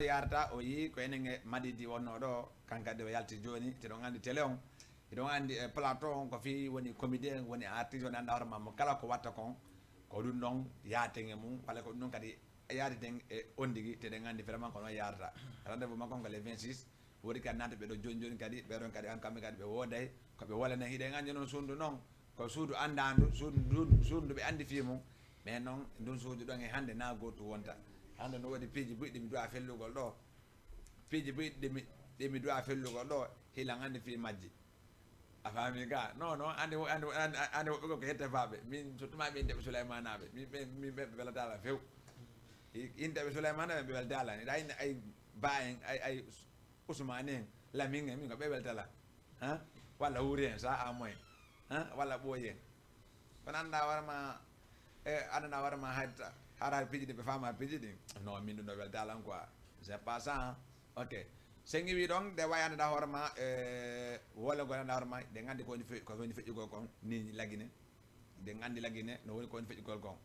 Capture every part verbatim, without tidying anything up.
yarata, o yii ko enen e Madidi wonnoo ɗo, kanko kadi o yalti jooni, te ɗon anndi télé on, hiɗon anndi e plateau on ko fii woni comédien, woni artiste, woni annda hoore ma mo kala ko watta kon, ko ɗum ɗon yaaten e mum, walla ko ɗum ɗon kadi yaaditen e on tigi, te ɗen anndi vraiment ko noon yarata. Rendez-vous makko on ko le vingt-six, woodi kadi naata ɓe ɗo jooni jooni kadi, ɓe ɗon kadi, an kamɓe kadi ɓe wooday, ko ɓe wolanen, hiɗen anndi noon suudu noon, ko suudu anndaandu, suudu ndu, suudu ndu ɓe anndi fii mum, mais noon ndun suudu ɗon e hannde na gootu wonta. Hannde no woodi piiji buy ɗi mi duwa fellugol ɗo, piiji buy ɗi mi, ɗi mi duwa fellugol ɗo, hilan anndi fii majji. A faami ka? Non, non, anndi, anndi, anndi, anndi woɓɓe ko, ko hette faaɓe. Min, surtout ma ɓe indeɓe Souleymane aɓe. Min ɓe, min ɓe, ɓe welataala few. I-, indeɓe Souleymane aɓe, ɓe welataala. Ni ɗa inde ay ba en, ay, ay Ousmane en, Lamine en, min ko ɓe welataala. Ha? Walla Wuri en, sa a moyen. Ha? Walla Ɓooyi en. Kono annda hoore ma, e, annda hoore ma hay ta-, hara piiji ɗi ɓe faama piiji ɗi. Non, min ɗum ɗo welataala quoi. C'est pas ça, hein. Ok. Sen iwi ɗon, ɗe wawi annda hoore ma, e, wole gol annda hoore ma, ɗe nganndi ko woni fe-, ko woni feƴƴugol kon, ni lagine. Ɗe nganndi lagine, no woni ko woni feƴƴugol kon.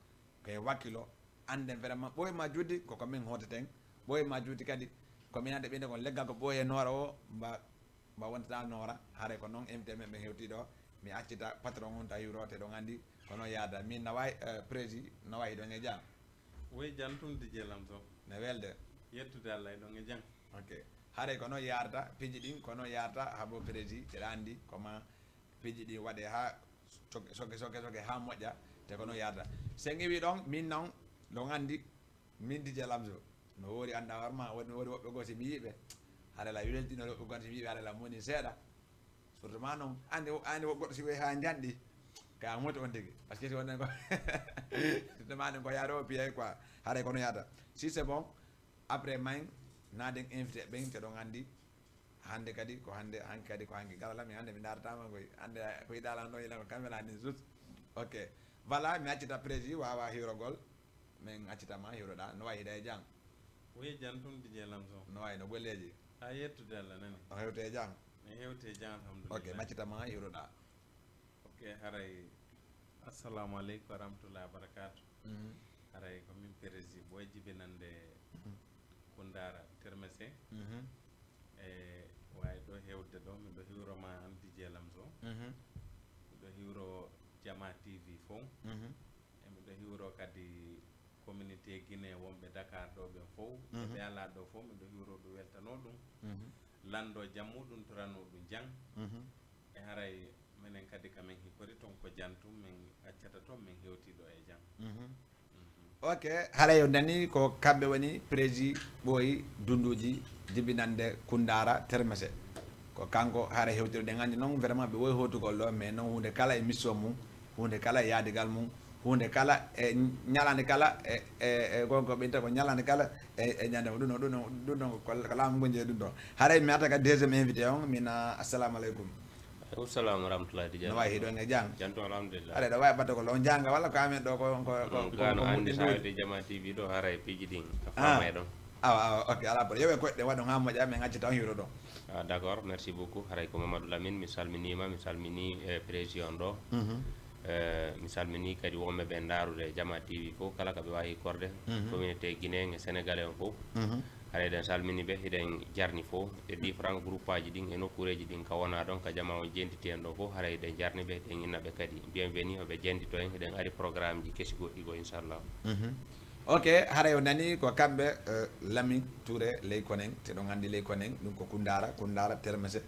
Ko e wakkilo, annden vraiment, ɓooyi ma juuti, ko ko min hooteten. Ɓooyi ma juuti kadi, ko min hannde ɓeyde kon leggal ko ɓooyi e noora o, mba, mba wontata noora. Haray ko noon invité men ɓe hewti ɗo. Mi accita patron on tawi hiwrote ɗon anndi, ko noon yaada. Min na wawi, eh, prési, no wawi ɗon e jam. Woy jam tun Didier Lamzo. Ne welde. Yettude Allah e ɗon e jam. Ok. Haray ko noon yaarta, piiji ɗin, ko noon yaarta, habo prési, eɗa anndi, ko ma piiji ɗi waɗe haa soke, soke, soke, soke, haa moƴƴa, te ko noon yaarta. Sen iwi ɗon, min noon, ɗon anndi, min Didier Lamzo. No woori annda hoore ma, woodi, woodi woɓɓe goo si mi yiiɓe, haray la weltino woɓɓe goo si mi yiiɓe, haray la moni seeɗa. Surtout ma noon, anndi, anndi wo goɗɗo si wayi haa njanɗi, ka a moti on tigi. Parce que si wonnen ko, surtout ma noon ko yaade o piyay quoi, haray ko noon yaarta. Si c'est bon, après main, naaden invité ɓen, te ɗon anndi, hannde kadi ko hannde, hanki kadi ko hanki. Gaɗa Lamine, hannde mi ndaarataama koy. Hannde ko yiɗaa lan ɗo, yiɗaa ko caméra ni sus. Ok. Voilà, mi accita prési, waawa hiirogol. Min accita ma, hiiroɗaa. No wayi hiɗa e jam? Woy jam tun Didier Lamzo. No wayi no golleeji? A yettude Allah nani. O hewte e jam? Mi hewte e jam, alhamdulillah. Ok, mi accita ma, hiiroɗaa. Ok, haray. Assalamu aleykum wa rahmatullahi wa barakatuh. Mhm. Haray ko min prési Boy jibinande Mhm. Koundara Termese. Mhm. E wawi ɗo hewde ɗo, miɗo hiwro ma an Didier Lamzo. Mhm. Miɗo hiwro Jama T V fof. Mhm. E miɗo hiwro kadi communauté Guinée wonɓe Dakar ɗo ɓen fof. E Mhm. ɓe ala ɗo fof, miɗo hiwro ɗum weltano ɗum. Mhm. Lanndo jam muɗum, torano ɗum jam. Mhm. E haray menen kadi ka min hikori ton ko jam tun min accata ton, min hewti ɗo e jam. Mhm. Mhm. Ok, haray o nani ko kamɓe woni prési Ɓooyi Dunduuji jibinande Koundara Termese. Ko kanko haray hewtiri ɗen anndi noon vraiment ɓe woyi hotugol ɗo, mais noon huunde kala e mission mum, huunde kala e yaadigal mum, huunde kala e ñalaande kala e, e, e gonko ɓe inta ko ñalaande kala e, e ñande mum. Ɗum ɗon, ɗum ɗon, ɗum ɗon ko, ko laamu ngonji e ɗum ɗon. Haray mi arta ka deuxième invité on, min, ah, assalamu aleykum. Aleykum salam wa rahmatullahi Diallo. No wayi hiɗon e jam? Jam tun, alhamdulillah. Aɗa, ɗo wawi battagol on janga walla ko amen ɗo ko, ko, ko, Mm, ko, gano ko anndi mun sa ɗin wiyde Jama T V ɗo haray piiji ɗin a Ah. faama e ɗon. Awa, awa, ok, ala problème. Yewe koɗɗe waɗon ha moƴƴa, min accita on hiwro ɗon. Ah, d'accord, merci beaucoup. Haray ko Mamadou Lamine, mi salminima, mi salmini, eh, président ɗo. Mhm. Eh, mi salmini kadi wonɓe ɓe ndarude Jama T V fof, kala ka ɓe wawi korde, Mhm. communauté guinéen e sénégalais on fof. Mhm. Haray eɗen salmini ɓe, hiɗen jarni fof e différents groupe aji ɗin e nokkureji ɗin ka wona ɗon, ka jama on jenditi en ɗo fof, haray eɗen jarni ɓe, eɗen inna ɓe kadi bienvenue, hoɓe jendito en, eɗen ari programme ji kesi goɗɗi goo, inchallah. Mhm. Ok, haray o nani ko kamɓe, eh, Lamine Touré, Ley Konen, te ɗon anndi Ley Konen, ɗum ko Koundara, Koundara, Termese,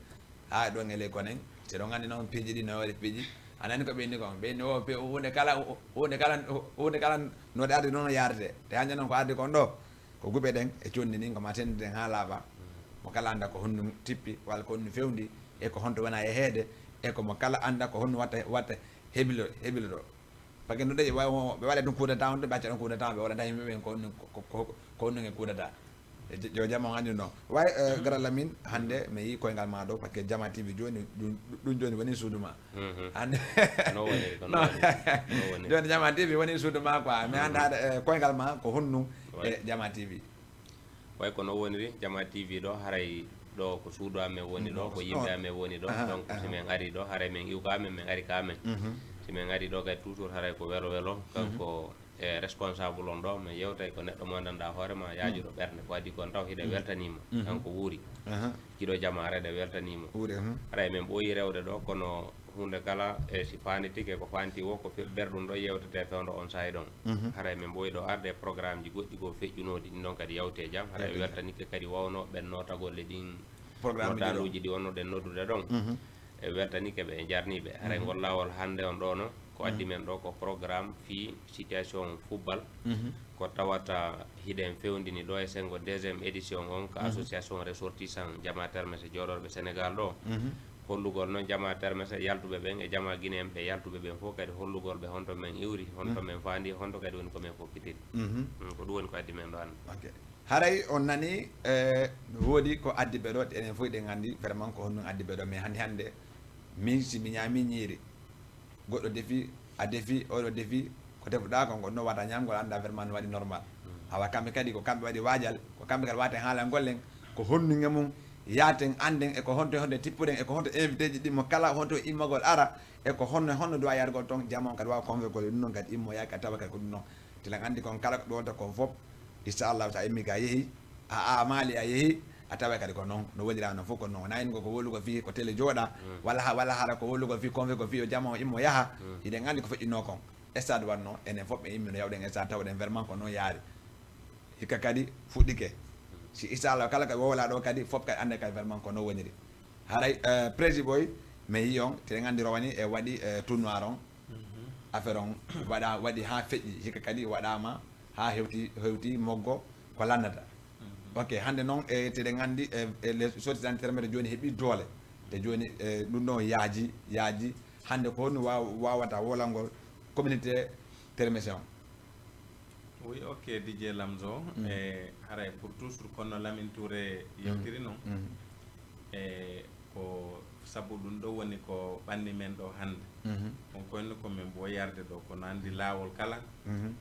haa ɗon e Ley Konen, te ɗon anndi noon piiji ɗi no waɗi piiji. A nani ko ɓe inni kon, ɓe inni o pe-, huunde kala, huunde kala, huunde kala no waɗi arde noon yaarde. Te hannde noon ko ardi kon ɗo, ko guɓe ɗen e conndi ndin, ko ma senndiden haa laaɓa. Mo kala annda ko honɗum tippi, walla ko honɗum fewndi, e ko honto wona e heede, e ko mo kala annda ko honɗum watta, watta hebilo-, hebiloto. Parce que no ɗe wa-, ɓe waɗa ɗum coup d'état on, ɓe acca ɗum coup d'état, ɓe waɗata yimɓe ɓen ko honɗum, ko, ko, ko, ko honɗum e coup d'état. E jo-, jo jama on anndi non. Way, eh, Gara Lamine, hannde mi yii koyngal ma ɗo, parce que Jama T V jooni, ɗum, ɗum jooni woni suudu ma. Mhm. Hannde No woniri ko No. non woniri. No woniri. Jooni Jama T V woni suudu ma quoi. Mi annda, eh, koyngal ma ko honɗum Way. e Jama T V. Way ko no woniri, Jama T V ɗo, haray ɗo ko suudu amen woni ɗo, ko yimɓe amen woni ɗo. Aha, Donc, aha. si min ari ɗo, haray min iw ka amen, min ari ka amen. Mhm. Si min ari ɗo kay toujours haray ko welo welo, Mhm. kanko e responsable on ɗo, min yewtay ko neɗɗo mo anndanɗaa hoore ma, yaajuɗo ɓernde. Ko adii kon taw hiɗen weltanii mo. Kanko Wuuri. Aha. Jiɗo jama, haray ɗen weltanii mo. Wuuri, aha. Haray min ɓooyi rewde ɗo, kono huunde kala, e si faanditike, ko faanditi wo ko fe-, berɗum ɗo yewtetee fewndo on saa'i ɗon. Mhm. Haray min ɓooyi ɗo arde e programmeji goɗɗi goo feƴƴunooɗi, ɗin ɗon kadi yawti e jam. Haray en weltanike kadi wawnooɓe ɓen nootagol e ɗin Programmeji ɗi ɗo. Noddaluuji ɗi wonnoɗen noddude ɗon. Mhm. E weltanike ɓe, en jarnii ɓe. Haray ngol laawol hannde on ɗo no, ko addi men ɗo ko programme fii situation fubbal. Mhm. Ko tawata hiɗen fewndini ɗo e senngo deuxième édition on ka association ressortissant Jama Termese jooɗorɓe Sénégal ɗo. Mhm. Hollugol noon Jama Termese yaltuɓe ɓen e Jama Guinéen ɓe yaltuɓe ɓen fof kadi hollugol ɓe honto men iwri, honto men faandi, honto kadi woni ko men fokkitiri. Mhm. Mm, ko ɗum woni ko addi men ɗo hannde. Ok. Haray on nani, eh, no woodi ko addi ɓe ɗo, enen fof eɗen nganndi vraiment ko honɗum addi ɓe ɗo. Mais hannde hannde, min si mi ñaami ñiiri, goɗɗo defi, a defi, oɗo defi, ko defuɗaa kon, ko ɗum wata ñaamgol, annda vraiment no waɗi normal. Awa kamɓe kadi, ko kamɓe waɗi waajal, ko kamɓe kadi waten haalangol en, ko honɗum e mum, yaaten annden e ko honto e honto tippuɗen, e ko honto invité ji ɗin mo kala, honto immagol ara, e ko honno e honno duwa yargol toon, jama on kadi waawa convoquer ɗum noon kadi immo yaaki a tawa kadi ko ɗum noon. Tila anndi kon kala ko ɓe wonta kon fof, inchallah, so a immii ga a yehi, a aamaali a yehi, a tawa kadi ko noon, no wonira noon fof ko noon. Wona en ko, ko wolugo fii ko télé jooɗa, walla ha, walla haala ko wolugo fii convoquer ko fii yo jama o immo yaha, hiɗen anndi ko feƴƴinoo kon. Stade wanno, enen fof ɓe immi no yawɗen stade tawɗen vraiment ko noon yaari. Hikka kadi fuɗɗike. Si inchallah kala ko wowla ɗo kadi, fof kadi annda kadi vraiment ko noon woniri. Haray, eh, prési ɓoy, mi yii on, teɗen anndi rowani e waɗi, eh, tournoi on. Affaire on waɗa, waɗi haa feƴƴi, hikka kadi waɗaama haa hewti, hewti moggo ko lannata. Ok, hannde noon e teɗen anndi e, e les sorties intermédiaires jooni heɓi doole. Te jooni, eh, ɗum ɗon yaaji, yaaji. Hannde ko honno waaw-, waawata wolangol communauté termese on? Oui, ok, D J Lamzo, e haray pour toujours kono Lamine Touré yewtiri noon. E ko sabu ɗum ɗo woni ko ɓanni men ɗo hannde. On koyno ko min ɓooyarde ɗo, kono anndi laawol kala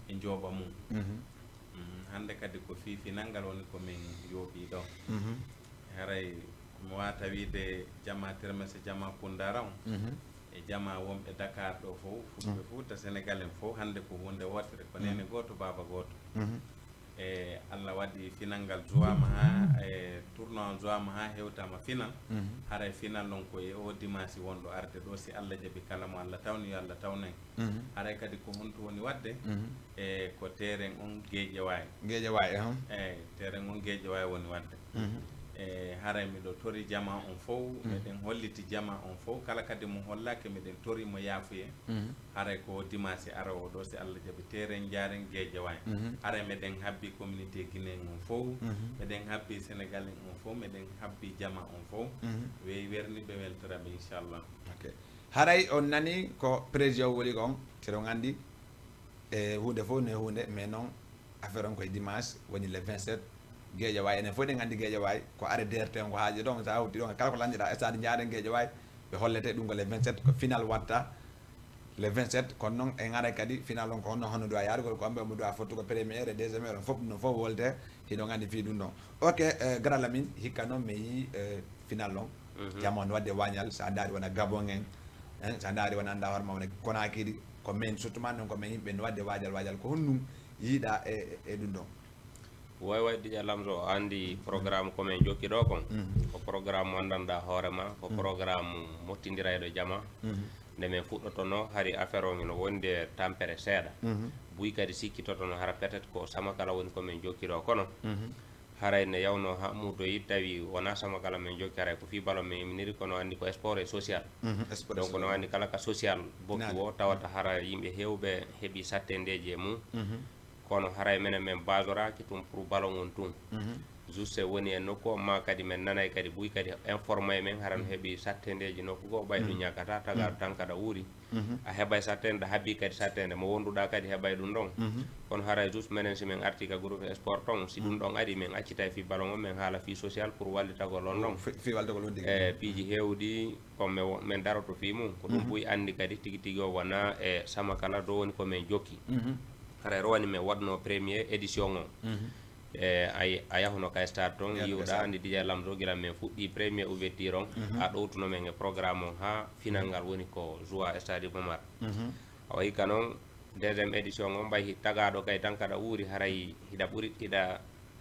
e njooɓa mum. Mm, hannde kadi ko fii finanngal woni ko min yooɓii ɗo. Haray ko mi waawata wiide jama Termese, jama Kundara on, e jama wonɓe Dakar ɗo fof, Fulɓe Fuuta, Sénégal en fof, hannde ko huunde wootere, ko neene gooto, baaba gooto. E Allah waɗi finanngal jowaama haa, e tournoi on jowaama haa hewtaama final. Haray final on ko e o dimanche wonɗo arde ɗo, si Allah jaɓi kala mo Allah tawni, yo Allah tawnu en. Haray kadi ko honto woni waɗde? E ko terrain on Guédiawaye. Guédiawaye, ehm. Eyi, terrain on Guédiawaye woni waɗde. E haray miɗo tori jama on fof, meɗen holliti jama on fof. Kala kadi mo hollaaki, meɗen tori mo yaafuye. Haray ko dimanche arowo ɗo, si Allah jaɓi, terrain Njaaren Guédiawaye. Haray meɗen habbi communauté guinéen on fof, meɗen habbi Sénégal en on fof, meɗen habbi jama on fof. Weyi werni ɓe weltoraɓe, inchallah. Ok. Haray on nani ko président woni kon, teɗon anndi, e huunde fof ne huunde, mais noon affaire on koye dimanche, woni le vingt-sept, Guédiawaye, enen fof eɗen anndi Guédiawaye, ko are D R T on ko haaji ɗon, so a hawti ɗon, kala ko lanndiɗaa stade Njaaren Guédiawaye, ɓe hollete ɗum ko le vingt-sept, ko final watta le vingt-sept, kono noon en aray kadi final on ko honno, honno duwa yaarugol, ko amɓe omo duwa fottugo première e deuxième heure, on fof ɗum ɗon fof wolte, hiɗon anndi fii ɗum ɗon. Ok, eh, Grand Lamine, hikka noon mi yii, eh, final on, jama on waɗde wañal, so a ndaari wona Gabon en, hein, so a ndaari wona annda hoore ma wona Conakry, ko men, surtout ma noon ko men yimɓe no waɗde waajal, waajal, ko honɗum yiiɗa e, e, e ɗum ɗon? Way way, D J Lamzo, a anndi programme ko men jokki ɗo kon, ko programme mo anndanɗaa hoore ma, ko programme mottindirayɗo jama. Nde men fuɗɗotonoo, hari affaire on hino wondi e tampere seeɗa. Buy kadi sikkitotono hara peut-être ko Samakala woni ko men jokki ɗo, kono haray ne yawnoo haa muudoyi, tawi wonaa Samakala men jokki, haray ko fii ballon men imminiri, kono anndi ko sport et social. Donc no anndi kala ka social bokki wo, tawata hara yimɓe heewɓe heɓi sattendeeji e mum. Kono haray menen men baasoraaki tun pour ballon on tun. Juste woni e nokku on, maa kadi men nanay kadi buy kadi informay men, hara no heɓi sattendeeji nokku goo, ɓay ɗum ñakkata, tagaaɗo tan kaɗa wuuri. A heɓay sattende, ɗa habbii kadi sattende, mo wonduɗaa kadi heɓay ɗum ɗon. Kono haray juste menen si men artii ka groupe sport ton, si ɗum ɗon ari, men accitay fii ballon on, men haala fii social pour wallitagol on ɗon. Fi-, fii wallitagol on tigi. E piiji heewɗi, ko men wo-, men daroto fii mum. Ko ɗum buy anndi kadi tigi tigi o wonaa e Samakala ɗo woni ko men jokki. Haray rowani men waɗnoo premier édition o. E a, a yahuno ka stade ton, yi'uɗaa anndi D J Lamzo, gila men fuɗɗii premier ouverture on, a ɗowtuno men e programme on haa final ngal woni ko joua stade Iba Mar. Awa hikka noon, Deuxième édition on, mbay hi-, tagaaɗo kay tan kaɗa wuuri, haray hiɗa ɓuri, hiɗa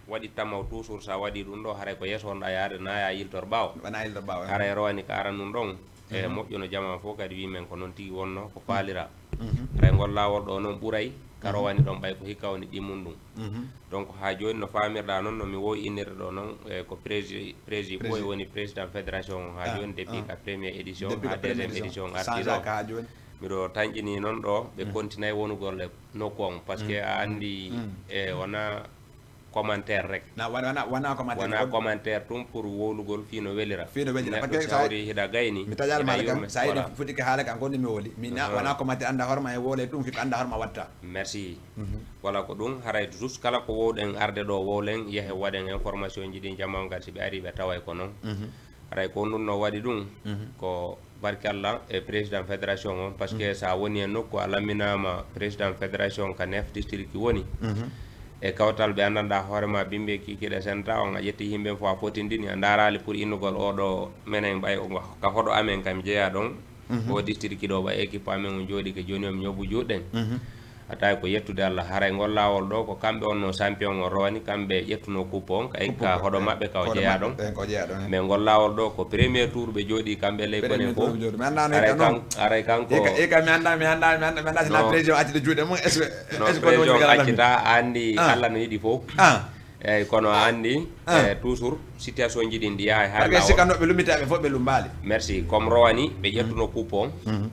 waɗi tamaw toujours, sa waɗi ɗum ɗo, haray ko yeeso on ɗa yaade, na ya yiltor ɓaawo. Wona yiltor ɓaawo, eh. Haray rowani ka aran ɗum ɗon, e moƴƴuno jama fof kadi wi men ko noon tigi wonno, ko faalira. Mhm. Haray ngol laawol ɗo noon ɓuray, ka rowani ɗon ɓay ko hikka woni ɗimmun ɗum. Mhm. Donc, haa jooni no faamirɗa noon, no mi wowi innirde ɗo noon, e ko prési-, prési Prési- ɓooy woni président fédération on haa Ah, jooni, depuis ah. ka première édition Depuis haa ka première deuxième édition. édition arti Changea ɗo. Ka haa jooni. Miɗo tanƴini noon ɗo, ɓe Mm. continue wonugol e nokku on, parce que Mm. a anndi, Mm. e wona commentaire rek. Na, wona, wona, wona commentaire Wona kon. commentaire tun pour wowlugol fii no welira. Fii no welira. Neɗɗo Parce que si sa- hawri hiɗa gayni, mi taƴaali hiɗa maɗa kan, yurme. Sa yiɗi Voilà. fuɗɗike haala kan, ko ɗum mi wowli. Mi na, Aha. wona commentaire annda horma e wowle tun, hikka annda horma watta. Merci. Mhm. Wala ko ɗum, haray juste kala ko wowɗen arde ɗo, wowlen, yehe waɗen information ji ɗin, jama on kadi si ɓe ari ɓe taway ko noon. Mhm. Haray ko ɗum no waɗi ɗum, Mhm. ko barke Allah e président fédération on, parce que Mhm. sa woni e nokku a lamminaama président fédération ka neuf district woni, Mhm. e kawtal ɓe anndanɗa hoore ma bimbe kikiɗe senta on, a ƴetti yimɓe fof a fotindini, a ndaarali pour innugol oɗo menen ɓay o ka hoɗo amen kam jeeya ɗon, Mhm. o district ɗo ɓay équipe amen on jooɗike jooni on mi ñobu juuɗɗen. Mhm. A tawi ko yettude Allah, haray ngol laawol ɗo ko kamɓe on no champion on rowani, kamɓe ƴettuno coupe on, ka Coupe ka on, hoɗo eh, maɓɓe ka o hoɗo jeeya maɓɓe, ɗon. eh, ka o jeeya ɗon, eh. Mais ngol laawol ɗo ko premier tour ɓe jooɗi kamɓe ley Premier kone tour fof. ɓe jooɗi. Mi annda ni Haray ka non. kan-, haray kanko Eka, eka, mi annda, mi annda, mi annda, mi annda si na Non. président accude juuɗe mum, est-ce que, Non, est-ce que ko président woni kala accita, a anndi Ah. Allah no yiɗi fof. Ah. Eyyi, kono a anndi, Ah. eh, toujours situation ji ɗin ɗi yahay haa Parce que laawol. Sikkanno ɓe lummitaɓe fof ɓe lumbaali. Merci. Comme rowani, ɓe ƴettuno coupe on. Mhm.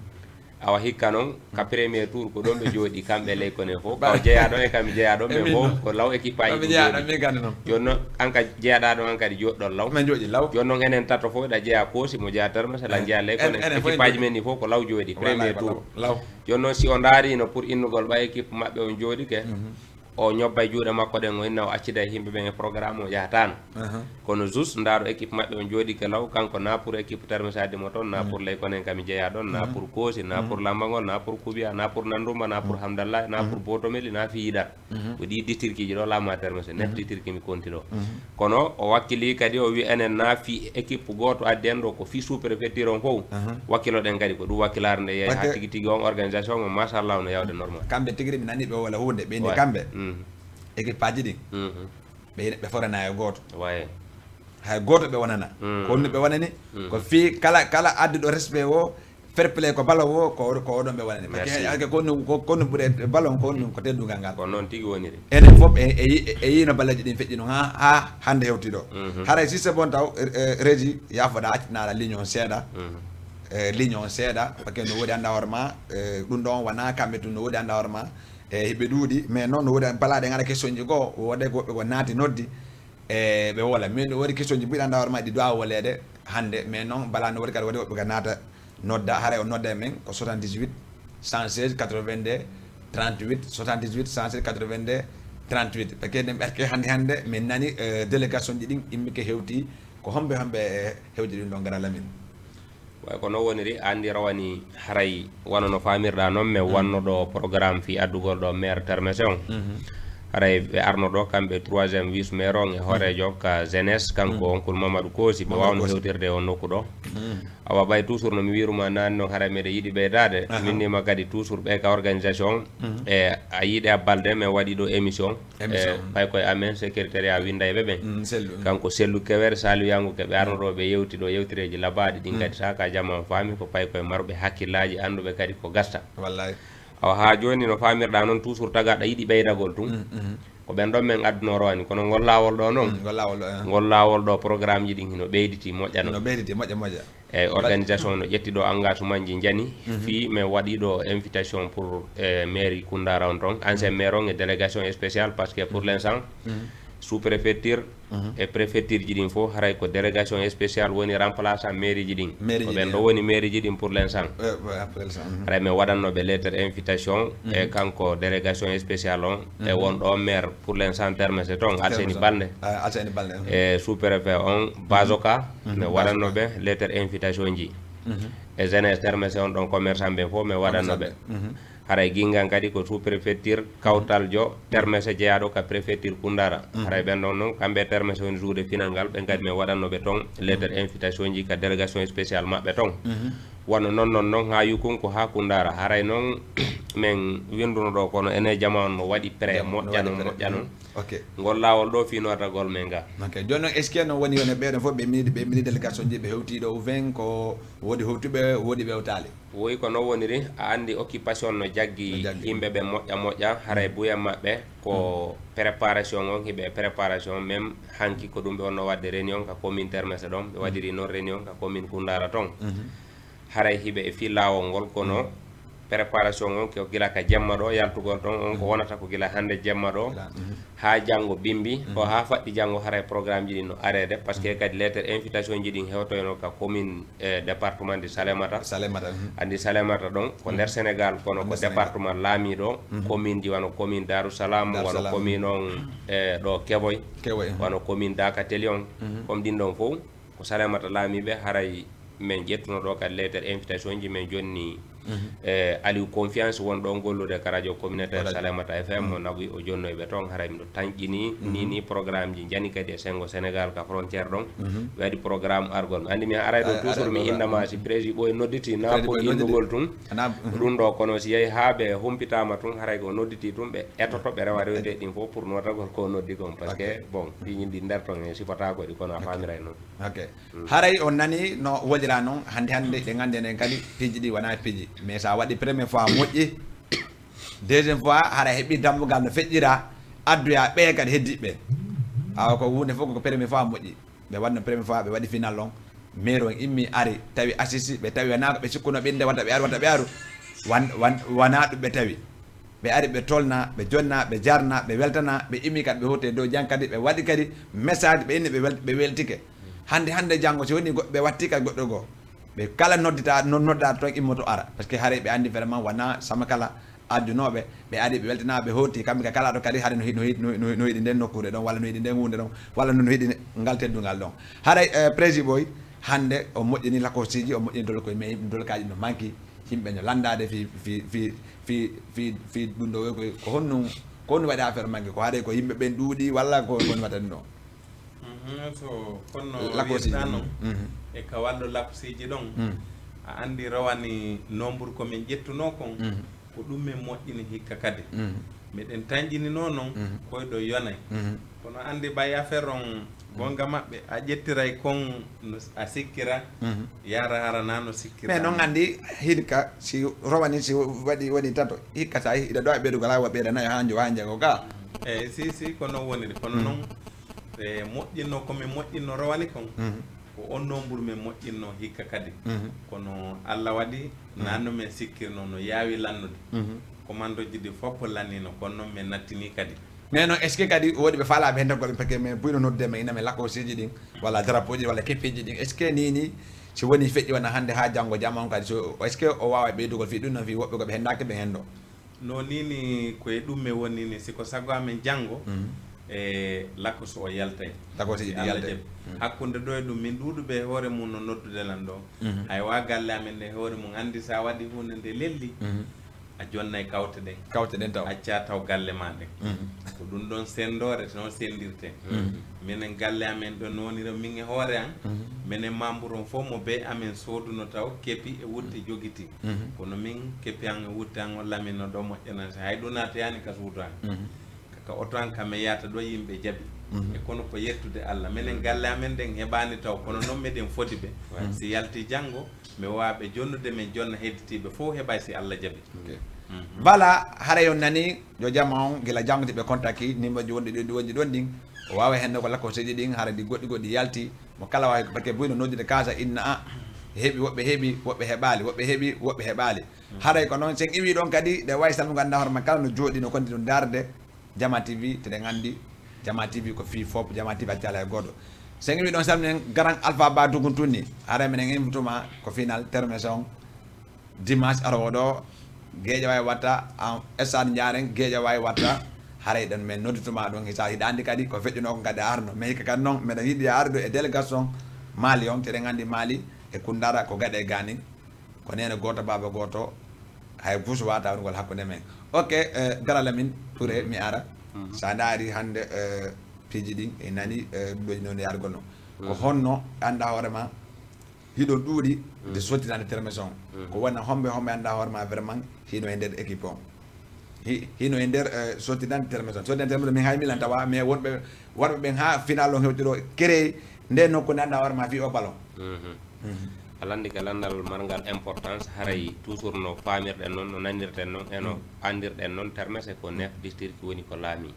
Awa hikka noon, ka premier tour ko ɗon ɓe jooɗi, kamɓe ley kone fof. Ba- Kaw jeeya ɗon e kam jeeya ɗon, E ɓe min fof noon. ko law équipe aji Ɓe ɗi jeeya jooɗi. ɗon, min gandi noon. Jooni noon, an ka jeeyaɗa ɗon, an kadi jooɗɗon law. Min jooɗi law. Jooni noon, enen tato fof, ɗa jeeya Koosi, mo jeeya Termese, la Eh, jeeya ley en, kone. enen fof en Équipe aji jooɗi. men ɗi fof ko law jooɗi, Wallahi premier ko tour. law, law. Jooni noon, si o ndaarino pour innugol ɓay équipe maɓɓe on jooɗike, Mhm. o ñobbay juuɗe makko ɗen, o inna o accida e yimɓe ɓen e programme o yahataano. Aha. Kono juste ndaaro équipe maɓɓe on jooɗike law, kanko na pour équipe Termese addi mo toon, na Mhm. pour ley konen kam mi jeeya ɗon, na Mhm. pour Koosi, na Mhm. pour Lambangol, na pour Kubiya, na pour Nandumba, na pour Mhm. Hamdallah, na Mhm. pour Botomeli, na Fiidar. Mhm. Ko ɗi districtji ɗo laamu a Termese, neuf Mhm. districts mi konti ɗo. Mhm. Kono o wakkili kadi, o wi enen na fi équipe gooto addi en ɗo, ko fi sous-préfecture on fof. Aha. Wakkiloɗen kadi ko ɗum wakkilaare nde yeeyi Parce haa que tigi tigi on organisation mo, machallah, no yawde normal. Kamɓe tigi mi nani ɓe wala huunde, ɓe ni Ouais. kamɓe. Mhm. Équipe aji ɗin. Mhm. Ɓe, ɓe forana e gooto. Ouais. Hay gooto ɓe wonana. Mm. Ko honno ɓe wonani? Mm. Ko fii kala, kala adduɗo respect o, fair play ko ballon o, ko, ko oɗon ɓe wonani. Parce que Merci. hay ko honno, ko, ko honno ɓure ballon, ko honno ko teddungal ngal. Ko noon tigi woniri. Enen fof e, e, e, e yiino balleeji ɗin feƴƴi noon haa, haa hannde hewti ɗo. Mhm. Haray si c'est bon taw, e, e, Régie, yaafoɗa, accinaa ligne on seeɗa. Mhm. E, ligne on seeɗa, parce que no woodi annda hoore ma, e, ɗum ɗon wonaa kamɓe tun, no woodi annda hoore ma. E, hiɓe ɗuuɗi, mais noon no woodi balaaɗe ngaɗa question ji goo, woodde ko woɓɓe ko naati noddi, e, ɓe wola. Mais no woodi question ji mbiɗa annda hoore ma ɗi duwa woleede hannde, mais noon balaa no woodi kadi woodi woɓɓe ka naata nodda, haray o nodda e men ko soixante-dix-huit, cent seize, quatre-vingt-deux, trente-huit, soixante-dix-huit, cent seize, quatre-vingt-deux, trente-huit. Ɓe keɗen ɓerke hannde hannde, min nani, e, délégation ji ɗin immike hewti, ko homɓe homɓe, e, hewti ɗum ɗon gara lamin? Way ko noon woniri, a anndi rawane haray wano no faamirɗaa noon, min Mm. wanno ɗo programme fii addugol ɗo maire Termese on. Mhm. Haray ɓe arno ɗo kamɓe troisième vice maire on e hooreejo Mm. ka jeunesse, kanko Mm. Oncle Mamadou Koosi, ɓe Mamadou waawno Koosi. hewtirde e on nokku ɗo. Mm. Awa ɓay toujours no mi wiiruma naane noon, haray meɗen yiɗi ɓeydaade. Aha. Min nima kadi toujours ɓe ka organisation on. Mm. E a yiɗi a balde, min waɗi ɗo émission. Émission. E, ɓay koye amen secrétariat winndayɓe ɓen. Mm, Sellu, mm. Kanko Sellu Kewere, Saliou Yango, ke ɓe arno ɗo ɓe yewti ɗo yewtereeji labaaɗi ɗin Mm. kadi saka jama on faami ko pay koye marɓe hakkillaaji annduɓe kadi ko gasta. Wallahi. Awa haa jooni no faamirɗaa noon toujours tagaɗo yiɗi ɓeydagol tun. Mm, mm. Ko ɓen ɗon min adduno rowani, kono ngol laawol ɗo noon. Mm, ngol laawol ɗo, eh. Ngol laawol ɗo programme ji ɗin hino ɓeyditi moƴƴa noon. No ɓeyditi moƴƴa moƴƴa. Eyi, organisation no ƴetti ɗo engagement ji njani. Mhm. Fii min waɗi ɗo invitation pour, eh, mairie Koundara on ton, ancien Mhm. maire on e délégation spéciale, parce que pour Mhm. l'instant, Mhm. sous-préfecture Mhm. e préfecture ji ɗin fof, haray ko délégation spéciale woni remplaçant mairie ji ɗin. Mairie Ko ji ɓen ɗin, ɗo eh. woni mairie ji ɗin pour l'instant. Eh, ouais, pour l'instant, mhm. Haray min waɗanno ɓe lettre invitation, e Mhm. kanko délégation spéciale on, e Mhm. won ɗo maire pour l'instant Termese ton, Alseni Termese. Balde. Ah, Alseni Balde, mhm. E sous-préfet on, Mhm. Bazoka, Mhm, min waɗanno Bazoka. ɓe lettre invitation ji. Mhm. E jeunesse Termese on ɗon commerçant ɓe fof, min waɗanno ɓe. Commerçant ɓe. Mhm. Haray Guinguian kadi ko sous-préfecture kawtal jo Termese jeyaaɗo ka préfecture Koundara. Mhm. Haray ɓen ɗon noon, kamɓe Termese woni juuɗe final ngal, ɓen kadi min waɗanno ɓe ton lettre Mhm. invitation ji ka délégation spéciale maɓɓe ton. Mhm. Wano non non non haa Yukunku haa Kundara, haray non men winduno ɗo, kono ene jama on no waɗi prêt, moƴƴa non, moƴƴa non. Ngol laawol ɗo fii nootagol men ga. Ok, jooni non, est-ce que non woni woni ɓeeɗo fof ɓe mini, ɓe mini délégation ji, ɓe hewti ɗo vingt, ko woodi hewtuɓe, woodi ɓe hewtaali? Woy, ko non woniri, a anndi occupation no jaggi yimɓe ɓe moƴƴa moƴƴa, haray buya maɓɓe ko préparation on, hiɓe préparation, même hanki ko ɗum ɓe wonno waɗde réunion ka commune Termese ɗon, ɓe waɗiri non réunion ka commune Kundara ton. Haray hiɓe e fii laawol ngol, kono préparation on ko gila ka jemma ɗo, yaltugol ton on ko wonata ko gila hannde jemma ɗo haa janngo bimbi, ko haa faɗɗi janngo, haray programme ji ɗin no areede, parce que kadi lettre invitation ji ɗin hewtoyno ka commune e département de Salémata. Salémata, mhm. Anndi Salémata ɗon ko nder Sénégal, kono ko département laamiiɗo, commune ji wano commune Darou Salam, wano commune on e ɗo Kevoy, wano commune Dakateli on, comme ɗin ɗon fof ko Salémata laamiiɓe, haray men ƴettuno ɗo kadi lettre invitation ji, men jonni e Aliou Confiance won ɗon gollude ka radio communautaire Salémata F M, mo Naguy, o jonnoy ɓe ton, haray miɗo tanƴini ni ni programme ji njani kadi e senngo Sénégal ka frontière ɗon. Ɓe waɗi programme argol. Mi anndi mi aray ɗo toujours mi innama si prési ɓoy nodditi na pour innugol tun. Ko ɗum ɗo, kono si yahi haa ɓe humpitama tun, haray ko nodditi tun, ɓe etoto, ɓe rewa rewde ɗin fof pour notagol ko noddi kon. Parce que, bon, ɗi yindi nder ton e sifata ko ɗi, kono a faamiray non. Ok. Haray on nani no wolira non, hannde hannde ɗe nganndi enen kadi piiji ɗi wona piiji. Mais so a waɗi première fois moƴƴi, deuxième fois hara heɓi dambugal no feƴƴira, addoya ɓe kadi heddiɓe. Awa ko huunde fof ko première fois moƴƴi. Ɓe waɗno première fois, ɓe waɗi final on. Maire on immi ari, tawi assisi, ɓe tawi wona ko ɓe sikkuno ɓe inde wata ɓe aru, wata ɓe aru. Wan-, wan-, wona ɗum ɓe tawi. Ɓe ari, ɓe tolna, ɓe jonna, ɓe jarna, ɓe weltana, ɓe immi kadi, ɓe hewti e dow jam kadi, ɓe waɗi kadi message, ɓe inni ɓe wel-, ɓe weltike. Hannde, hannde janngo, si woni goɗɗo, ɓe watti kadi goɗɗo goo. Ɓe kala noddita, no-, noddaɗo ton immoto ara. Parce que haray ɓe anndi vraiment wona sama kala addunooɓe, ɓe ari, ɓe weltana, ɓe hewti, kamɓe ka kala ɗo kadi haray no hi-, no hi-, no hi-, no yiɗi nden nokkuure ɗon, walla no yiɗi nden huunde ɗon, walla no, no yiɗi ngal teddungal ɗon. Haray, eh, prési ɓoy, hannde o moƴƴini lakosiji, o moƴƴini dol koye, mais dolkaji no manki, yimɓe no lanndade fi, fi, fi, fi, fi, fi ɗum ɗo woy koy, ko honno, ko honno waɗi affaire manki? Ko haray ko yimɓe ɓen ɗuuɗi, walla ko, ko honno waɗata ɗum ɗo? Mhm, so kono lakosi wiɗɗa non, mhm, e ka wallo lakoseeji ɗon, mm, a anndi rowani nombre ko min ƴettunoo kon, mhm, ko ɗum min moƴƴini hikka kadi. Mhm. Miɗen tanƴinino non, mhm, koyɗo yonay. Mhm. Kono anndi ɓay affaire on, gonga maɓɓe, a ƴettiray kon no s-, a sikkira, mhm, yara hara na no sikkira. Mais non anndi hikka si rowani, si waɗi, waɗi tato, hikka sa iɗa ɗo a ɓeydugo laa wa ɓeyda nayo haa njo haa njago ga. Eyi, si, si, ko non woniri. Kono, mhm, non, e moƴƴinno ko min moƴƴinno rowani kon, mhm, ko on nombre min moƴƴinno hikka kadi. Mhm. Kono Allah waɗi, mhm, na no min sikkirno, no yaawi lannude. Mhm. Commande oji ɗi fof lannino, kono non min nattini kadi. Mais non, est-ce que kadi woodi ɓe faalaaɓe heen tan ko ɓe peke, mais buyno noddude men, ina men lakosiji ɗin, walla drapeau ji, walla keppeji ɗin? Est-ce que ni, ni, si woni feƴƴi wona hannde haa janngo jamma on kadi, so, est-ce que o waawa ɓeydugol fii ɗum non, fii woɓɓe ko ɓe henndaaki ɓe hendo? No ni ni, ko e ɗum mi woni ni, si ko sago amen janngo, mhm, e lakos o yaltay. Lakos si Allah jaɓi. Mhm. Hakkunde ɗo e ɗum, min ɗuuɗuɓe e hoore mum no noddude lan ɗo. Mhm. Hay wa galle amen nde hoore mum anndi sa waɗi huunde nde lelli, mhm, a jonnay kawte ɗen. Kawte ɗen taw. Acca taw galle ma ɗen. Mhm. Ko ɗum ɗon senndoore no senndirte. Mhm. Minen galle amen ɗo nonira min e hoore an. Mhm. Minen membre on fof mo be amen sooduno taw kepi e wutte, mhm, jogiti. Mhm. Kono min kepi an e wutte an o lamino ɗo moƴƴanansi. Hay ɗum naatoyaani ka suudu an. Mhm. Ka, ka oto an ka mi yahata ɗo yimɓe jaɓi. Mhm. E kono ko yettude Allah. Minen galle amen ɗen heɓaani taw, kono non miɗen fodi ɓe. Ouais. Si yalti janngo, mi waawa ɓe jonnude, min jonna hedditiiɓe fof heɓay si Allah jaɓi. Ok. Mhm. Voilà, haray on nani, yo jama on, gila janngo si ɓe contacti, numéro ji wonɗi ɗo, ɗi wonɗi ɗon ɗin. O waawa heen ko lakkoseeji ɗin, hara ɗi goɗɗi goɗɗi yalti. Mo kala waawi, parce que buyno noddude kaasa inna a, heɓi, woɓɓe heɓi, woɓɓe heɓaali, woɓɓe heɓi, woɓɓe heɓaali. Mhm. Haray ko noon, sen iwi ɗon kadi, ɗe wayi tan mo ganduɗa hoore ma kala no jooɗi, no konti ɗum darde. Jama T V, teɗen anndi Jama T V ko fii fof, Jama T V accala e gooto. So en iwi ɗon, salminen Grand Alpha Ba Duguntuni, haray minen invituma ko final termese on dimanche arowo ɗo, Guédiawaye watta, en stade Ndiareng, Guédiawaye watta, haray ɗon min noddituma ɗon, hisa hiɗa anndi kadi ko feƴƴuno ko kadi arno. Mais hikka kadi noon, meɗen yiɗi arde e délégation Mali on, teɗen anndi Mali e Kundara ko gaɗe gani. Ko neene gooto, baaba gooto, hay gooto waawata wonugol hakkunde men. Ok, eh, Grand Lamine Touré, mi ara. Mhm. So a ndaari hannde, eh, piiji ɗin, en nani, eh, ɗum ɗo noon yargol no. Ko honno, annda hoore ma, Hiɗon ɗuuɗi nde sottinande termes on. Ko wona homɓe homɓe annda hoore ma vraiment hino e nder équipe on. Hi- hino e nder eh, sottinande termes on. Sottinande termes on min hay milan tawa, mais wonɓe wonɓe ɓen ha final on hewtiro créé nde nokku nde annda hoore ma fi o ballon. A lanndi ka lanndal marngal importance, haray toujours no faamirɗen noon, no nanndirɗen noon, e no anndirɗen noon termes e ko neuf district woni ko laami.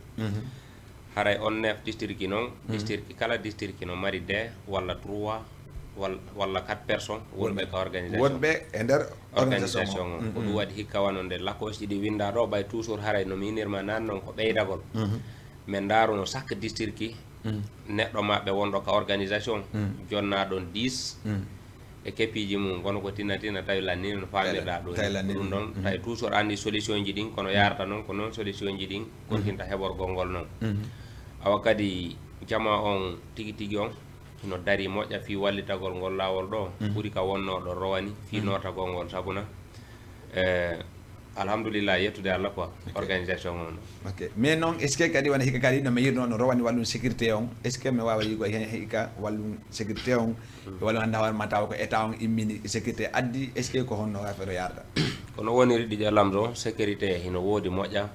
Haray on neuf district noon, district kala district no mari deux walla trois wal- walla quatre personnes wonɓe ka organisation. Wonɓe e nder organisation Organisation o. On ko ɗum waɗi hikka wano nde lakkooji ɗi winnda ɗo, ɓay toujours haray no miinirma naan noon ko ɓeydagol. Min ndaaruno chaque district neɗɗo maɓɓe wonɗo ka organisation jonna ɗon dix e kepiiji mum, kono ko tinna tinna tawi lanni no faamirɗa ɗo. Tawi lanni ɗum ɗon tawi toujours andi solution ji ɗin kono yarata noon ko noon solution ji ɗin kontinta heɓorgol ngol noon. Awa kadi jama on tigi tigi on hino dari moƴƴa fii wallitagol ngol laawol ɗo ɓuri ka wonno ɗo rowani fii nootagol ngol sabuna eh, alhamdulillah yettude allah quoi. Organisation on ɗo. Ok, mais noon est ce que kadi wona hikka kadi no mi yirno no rowani wallum sécurité on, est ce que mi wawa yigo hen hikka wallum sécurité on e wallum hannde hoore ma tawa ko état on immini sécurité addi, est ce que ko honno affaire o yarata? Kono woniri ɗi ƴallam ɗo sécurité hino woodi moƴƴa.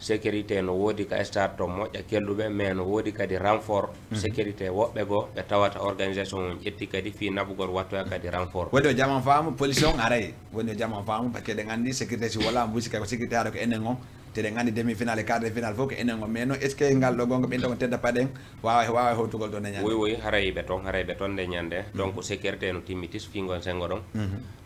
Sécurité no woodi ka stade to moƴƴa kelɗuɓe, mais no woodi kadi renfort sécurité woɓɓe goo ɓe tawata organisation on ƴetti kadi fii naɓugol wattoya kadi renfort. Woni o jaman faamu police on aray, woni o jaman faamu parce que eɗen anndi sécurité si wala mbusi kay ko sécurité haɗa ko enen on. Te eɗen anndi demi final e quart de final fof ko enen on, mais noon est ce que ngal ɗo gonga ɓen ɗo ko tedda paɗen wawa wawa hewtugol ɗo nde ñande? Woy woy, haray ɓe toon, haray ɓe toon nde ñande. Donc sécurité no timmitis fii ngon sengo ɗon.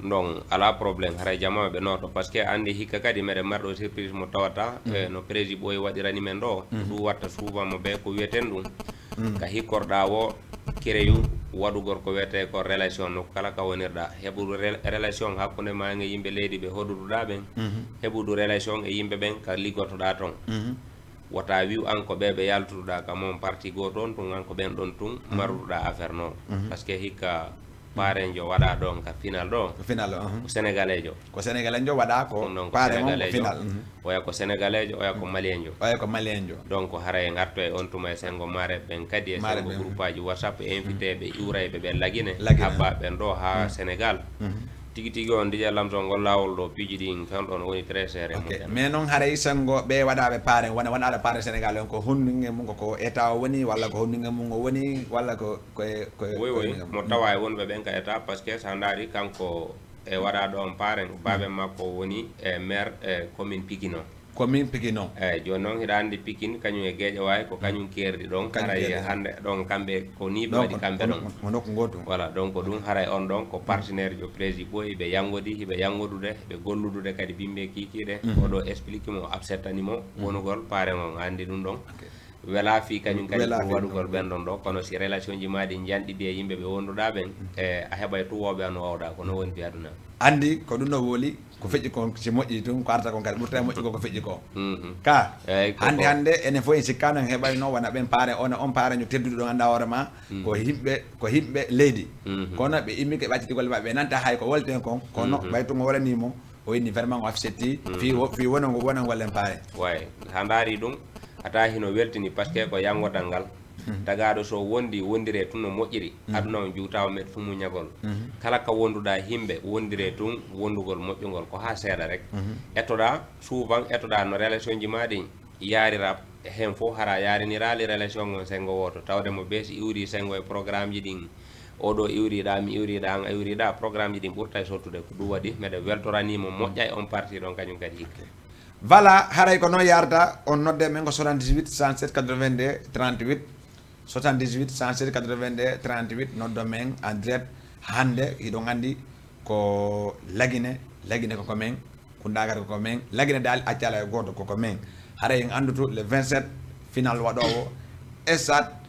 Donc ala problème, haray jama ɓe nooto parce que anndi hikka kadi meɗen marɗo surprise mo tawata eh, no prési ɓooyi waɗirani men ɗo ɗum watta souvent mo ɓe ko wiyeten ɗum ka hikkorɗa wo kereyu waɗugol ko wiyete ko relation nokku kala ka wonirɗa heɓudu rel- relation hakkunde ma e yimɓe leydi ɓe hoɗuduɗa ɓen. Heɓudu relation e yimɓe ɓen ka liggotoɗa toon. Wota wiw an ko ɓe ɓe yaltuɗa ka mon parti goo toon tun an ko ɓen ɗon tun marruɗa affaire noon. Parce que hikka parenjo waɗa ɗon ka final ɗo. Ko final o ko sénégalejo. Ko sénégalejo waɗa ko pare mon ko final. Oya ko sénégalejo, oya ko malienjo. Oya ko malienjo. Donc haray en arto e on tuma e sengo mare ɓen kadi e sengo groupeaji whatsapp e invité ɓe iwrayɓe ɓe lagine habba ɓen ɗo ha sénégal. Tigi tigi on ndija lamto ngol lawol ɗo piiji ɗin kan ɗon woni très sére. Mais noon haray sengo ɓe waɗaɓe pare wona wona ala pare sénégal on ko honɗinge mum ko état o woni walla ko honɗinge mum o woni walla ko koye koye woy woy mo tawa e wonɓe ɓen ka état parce que sa ndaari kanko e waɗaɗo on paaren baaben makko woni e maire e commune pikino. Commune pikino. Eyyi jooni noon hiɗa anndi pikin kañum e geeƴawaay ko kañum keerdi ɗon haray hannde ɗon kamɓe ko ni ɓe waɗi kamɓe ɗon. Ko nokku gootu. Voilà donc ɗum haray on ɗon ko partenaire jo prési ɓooyi ɓe yanngodi hiɓe yanngodude ɓe golludude kadi bimbe kiikiiɗe. Oɗo explique mo absettani mo wonugol paaren on anndi ɗum ɗon. Wela fii kañum kadi pour waɗugol ɓen ɗon ɗo kono si relation ji ma ɗi janɗiɗi e yimɓe ɓe wonduɗa ɓen e a heɓay tuwooɓe an wawɗa ko non woni fi aduna. Anndi ko ɗum no woli ko feƴƴi kon si moƴƴi tun ko arta kon kadi ɓurta e moƴƴugol ko feƴƴi ko. Ka hannde hannde enen fof en sikkano en heɓayno wona ɓen paare on on paare jo tedduɗo ɗon annda hoore ma ko yimɓe ko yimɓe leydi. Kono ɓe immike ɓe acciti golle maɓɓe ɓe nanta hay ko wolten kon kono ɓay tun o waɗanimo. O inni vraiment o afsetti fii fii wonango wonango lempare. Way ha ndaari ɗum ata hino weltini parce que ko yangodal ngal tagaaɗo so wondi wondire tun no moƴƴiri aduna on juutawa met fu muñagol kala ka wonduɗa himɓe wondire tun wondugol moƴƴugol ko ha seeɗa rek ettoɗa souvent ettoɗa no relation ji ma ɗin yarira hen fof hara yarinirali relation on sengo woto tawde mo bees iwri sengo e programme ji ɗin oɗo iwriɗa mi iwriɗa an a iwriɗa programme ji ɗin ɓurta e sottude ko ɗum waɗi meɗen weltoranimo moƴƴa e on parti ɗon kañum kadi hikke. Voilà haray ko noon yarata on nodde men ko soixante-dix-huit cent sept quatre-vingt-deux trente-huit soixante-dix-huit cent sept quatre-vingt-deux trente-huit noddo men en direct hannde hiɗon anndi ko lagine lagine koko men. Kundaagal ko ko men lagine daali accala e gooto ko ko men haray en anndutu le vingt-sept final waɗoowo esat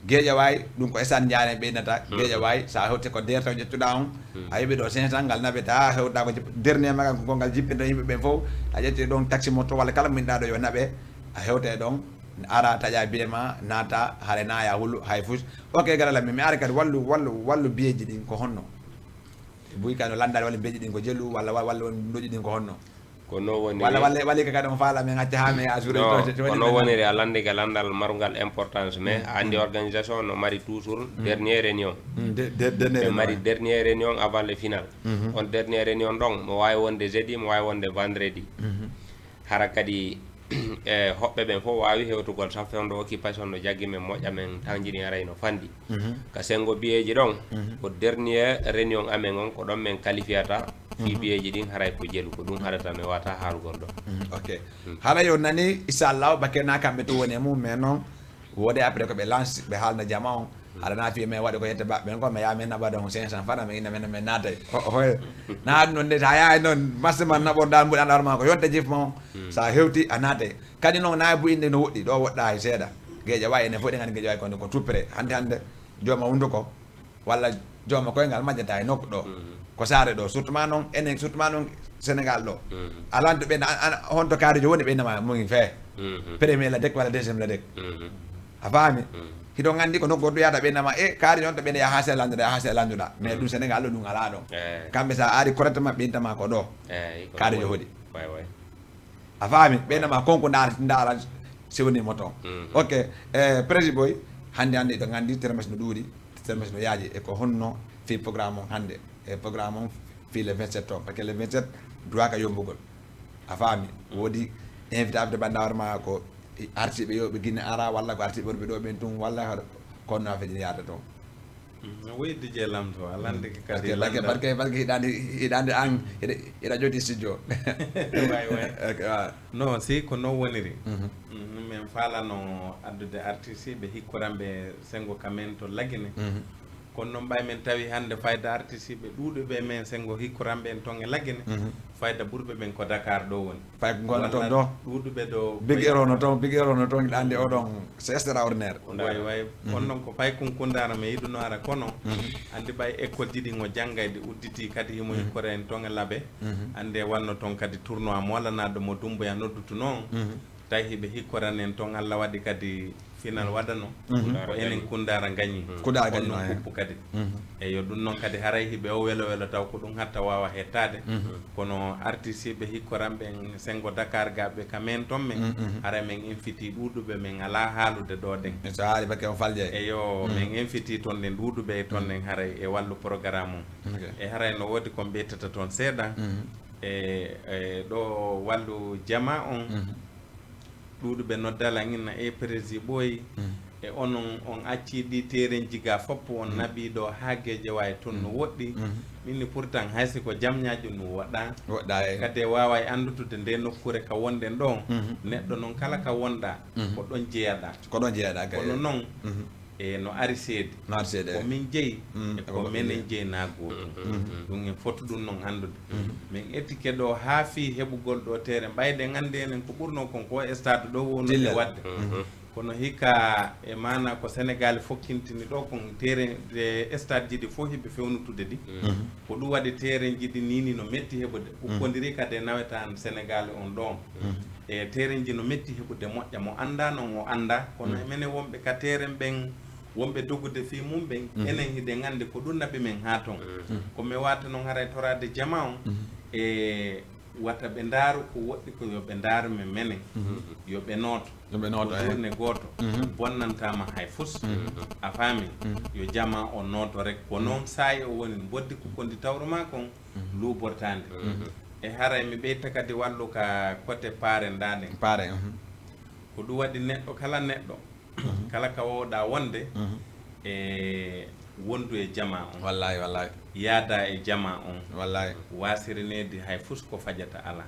geeƴawaay. Ɗum ko esat njaaren ɓeynata geeƴawaay so a hewte ko deertaw ƴettuɗa on a heɓi ɗo cinq cent ngal naɓe ta hewta ko dernier magal ko ngal jippinta yimɓe ɓen fof a ƴetti ɗon taxi moto walla kala minɗa ɗo yo naɓe a hewta e ɗon ara taƴa biye ma naata hare naya hulu hay fus. Ok garala mi mi ara kadi wallu wallu wallu biyeji ɗin ko honno? Buy kano landaade walla mbeeƴi ɗin ko jelu walla walla won ndoƴi ɗin ko honno? Ko no woni walla walla walla ka kadi mo faala men acca ha men assuré no ko no woniri a landi ka landal marungal importance mais a andi organisation no mari toujours dernier réunion ɓe mari dernier réunion avant le final on dernier réunion ɗon mo wawi wonde jeudi mo wawi wonde vendredi hara kadi e hoɓɓe ɓen fof wawi hewtugol saffe on ɗo occupation no jaggi men moƴƴa men tanjini aray no fandi ka sengo biyeji ɗon ko dernier réunion amen on ko ɗon men qualifiata fi biyeji ɗin haray ko jelu ko ɗum haɗata mi wata haalugol ɗo ok hara yo nani inchallah bakke na kamɓe to woni e mum mais noon wode après ko ɓe lance ɓe haalna jama on haɗa na fiye men waɗi ko yette baɓɓe en ko mais ya men naɓa ɗon cinq cent fana men ina men men naatay hoye na ɗum noon nde sa yahay noon masse man naɓor dal mbuɗan arma ko yonta jif ma on sa hewti a naatay kadi noon na bu inde no woɗɗi ɗo woɗɗa hay seeɗa geeƴa wawi ene fof ɗi gandi geeƴa wawi konde ko tout près hande hande jooma hunduko walla jooma koyngal majjata e nokku ɗo ko saare ɗo surtout ma noon enen surtout ma noon sénégal ɗo alanto ɓeyna honto kaarijo woni ɓeynama mugi fee premier la dek walla deuxiéme la dek a faami hiɗo gandi ko nokku goɗɗo yahata ɓeynama e kaarijo on to ɓeyna yaha se landuɗa yaha se landuɗa mais ɗum sénégal ɗo ɗum ala ɗon kamɓe sa ari correctement ɓeyntama ko ɗo kaarijo hoɗi a faami ɓeynama konko ndaara ndaara sewnimo toon ok e prési boy hande hande iɗo gandi termes no ɗuuɗi termes no yaaji e ko honno fi programme on hande e programme on fi le vingt-sept on parce que le vingt-sept duwaka yombugol a faami woodi invité abde bandawar ma ko artiɓe yoɓe guine ara walla ko artiɓe worɓe ɗo ɓen tun walla konno afeji yaata toon no woydi je lamto a landike kadi parce que parce que hiɗande hiɗande an hiɗa joti studio no si ko non woniri min faalano addude artiste ɓe hikkoranɓe sengo kamen to lagine kono noon ɓay min tawi hannde fayda artiste ɓe ɗuuɗuɓe men sengo hikkoranɓe en toon e lagine fayda ɓurɓe ɓen ko dakar ɗo woni fay ko gonɗo toon ɗo ɗuuɗuɓe ɗo big ero no toon big ero no toon ɗande oɗon c'est extraordinaire way way on noon ko fay kunkundaara mi yiɗuno ara kono anndi ɓay école ji ɗi ngo janngay ɗi udditi kadi himo hikkora en toon e laabe anndi e wanno toon kadi tournoi moolanaɗo mo dumboya noddutu noon tawi hiɓe hikkoran en toon allah waɗi kadi final waɗano ko enen kundara gañi Kundara gañi, non eh. Kuppu kadi eyo ɗum noon kadi haray hiɓe o welo welo taw ko ɗum hatta wawa hettade kono artiste ɓe hikkoranɓe en sengo dakar gaɓe ka men toon men haray men infiti ɗuɗuɓe men ala haalude ɗo ɗen so haali bakke on falje eyo men infiti toon ɗen ɗuɗuɓe e toon ɗen haray e wallu programme on Ok. E haray no woodi kon ɓeytata toon seeɗa e e ɗo wallu jama on ɗuuɗuɓe noddala inna e prési ɓooyi e onon on acci ɗi terenji ga foppo on naɓi ɗo ha geeje wawi toon no woɗɗi min ni pourtant haysi ko jamñaji no woɗɗa woɗɗa e kadi e wawa e andutude nde nokkure ka wonɗen ɗo neɗɗo noon kala ka wonɗa ko ɗon jeyaɗa ko ɗon jeyaɗa kay kono noon e no ari seedi naata seeɗa ko min jeyi Mm, e ko ko goɗɗo menen jeyi na gootum ɗum en fotu ɗum noon anndude min etike ɗo haa fii heɓugol ɗo tere mbayɗen anndi enen ko ɓurno kon ko e stade ɗo wownude Dilla. Waɗde kono hikka e maana ko sénégal fokkintini ɗo kon tere e stade ji ɗi fof hiɓe fewnutude ɗi ko ɗum waɗi tere ji ɗi nini no metti heɓude ukkodiri kadi e nawetaan sénégal on ɗon e tere ji no metti heɓude moƴƴa mo annda noon o annda kono e menen wonɓe ka teren ɓen wonɓe dogude fii mum ɓen enen hiɗen anndi ko ɗum naɓi men haa toon ko mi wata noon haray toraade jama on e wata ɓe ndaaru ko woɗɗi ko yo ɓe ndaaru men menen yo ɓe nooto Yo ɓe nooto, ko eh. Journée gooto bonnantama hay fus a faami yo jama o nooto rek ko noon saa'i o woni mboddi ko kondi tawruma kon luubortaande e haray mi ɓeyta kadi wallu ka kote paare ndaɗen paare mhm. Ko ɗum waɗi neɗɗo kala neɗɗo kala ka wowɗa wonde e wondu e jama on wallahi wallahi yaada e jama on wallahi wasirineedi hay fus ko fajata ala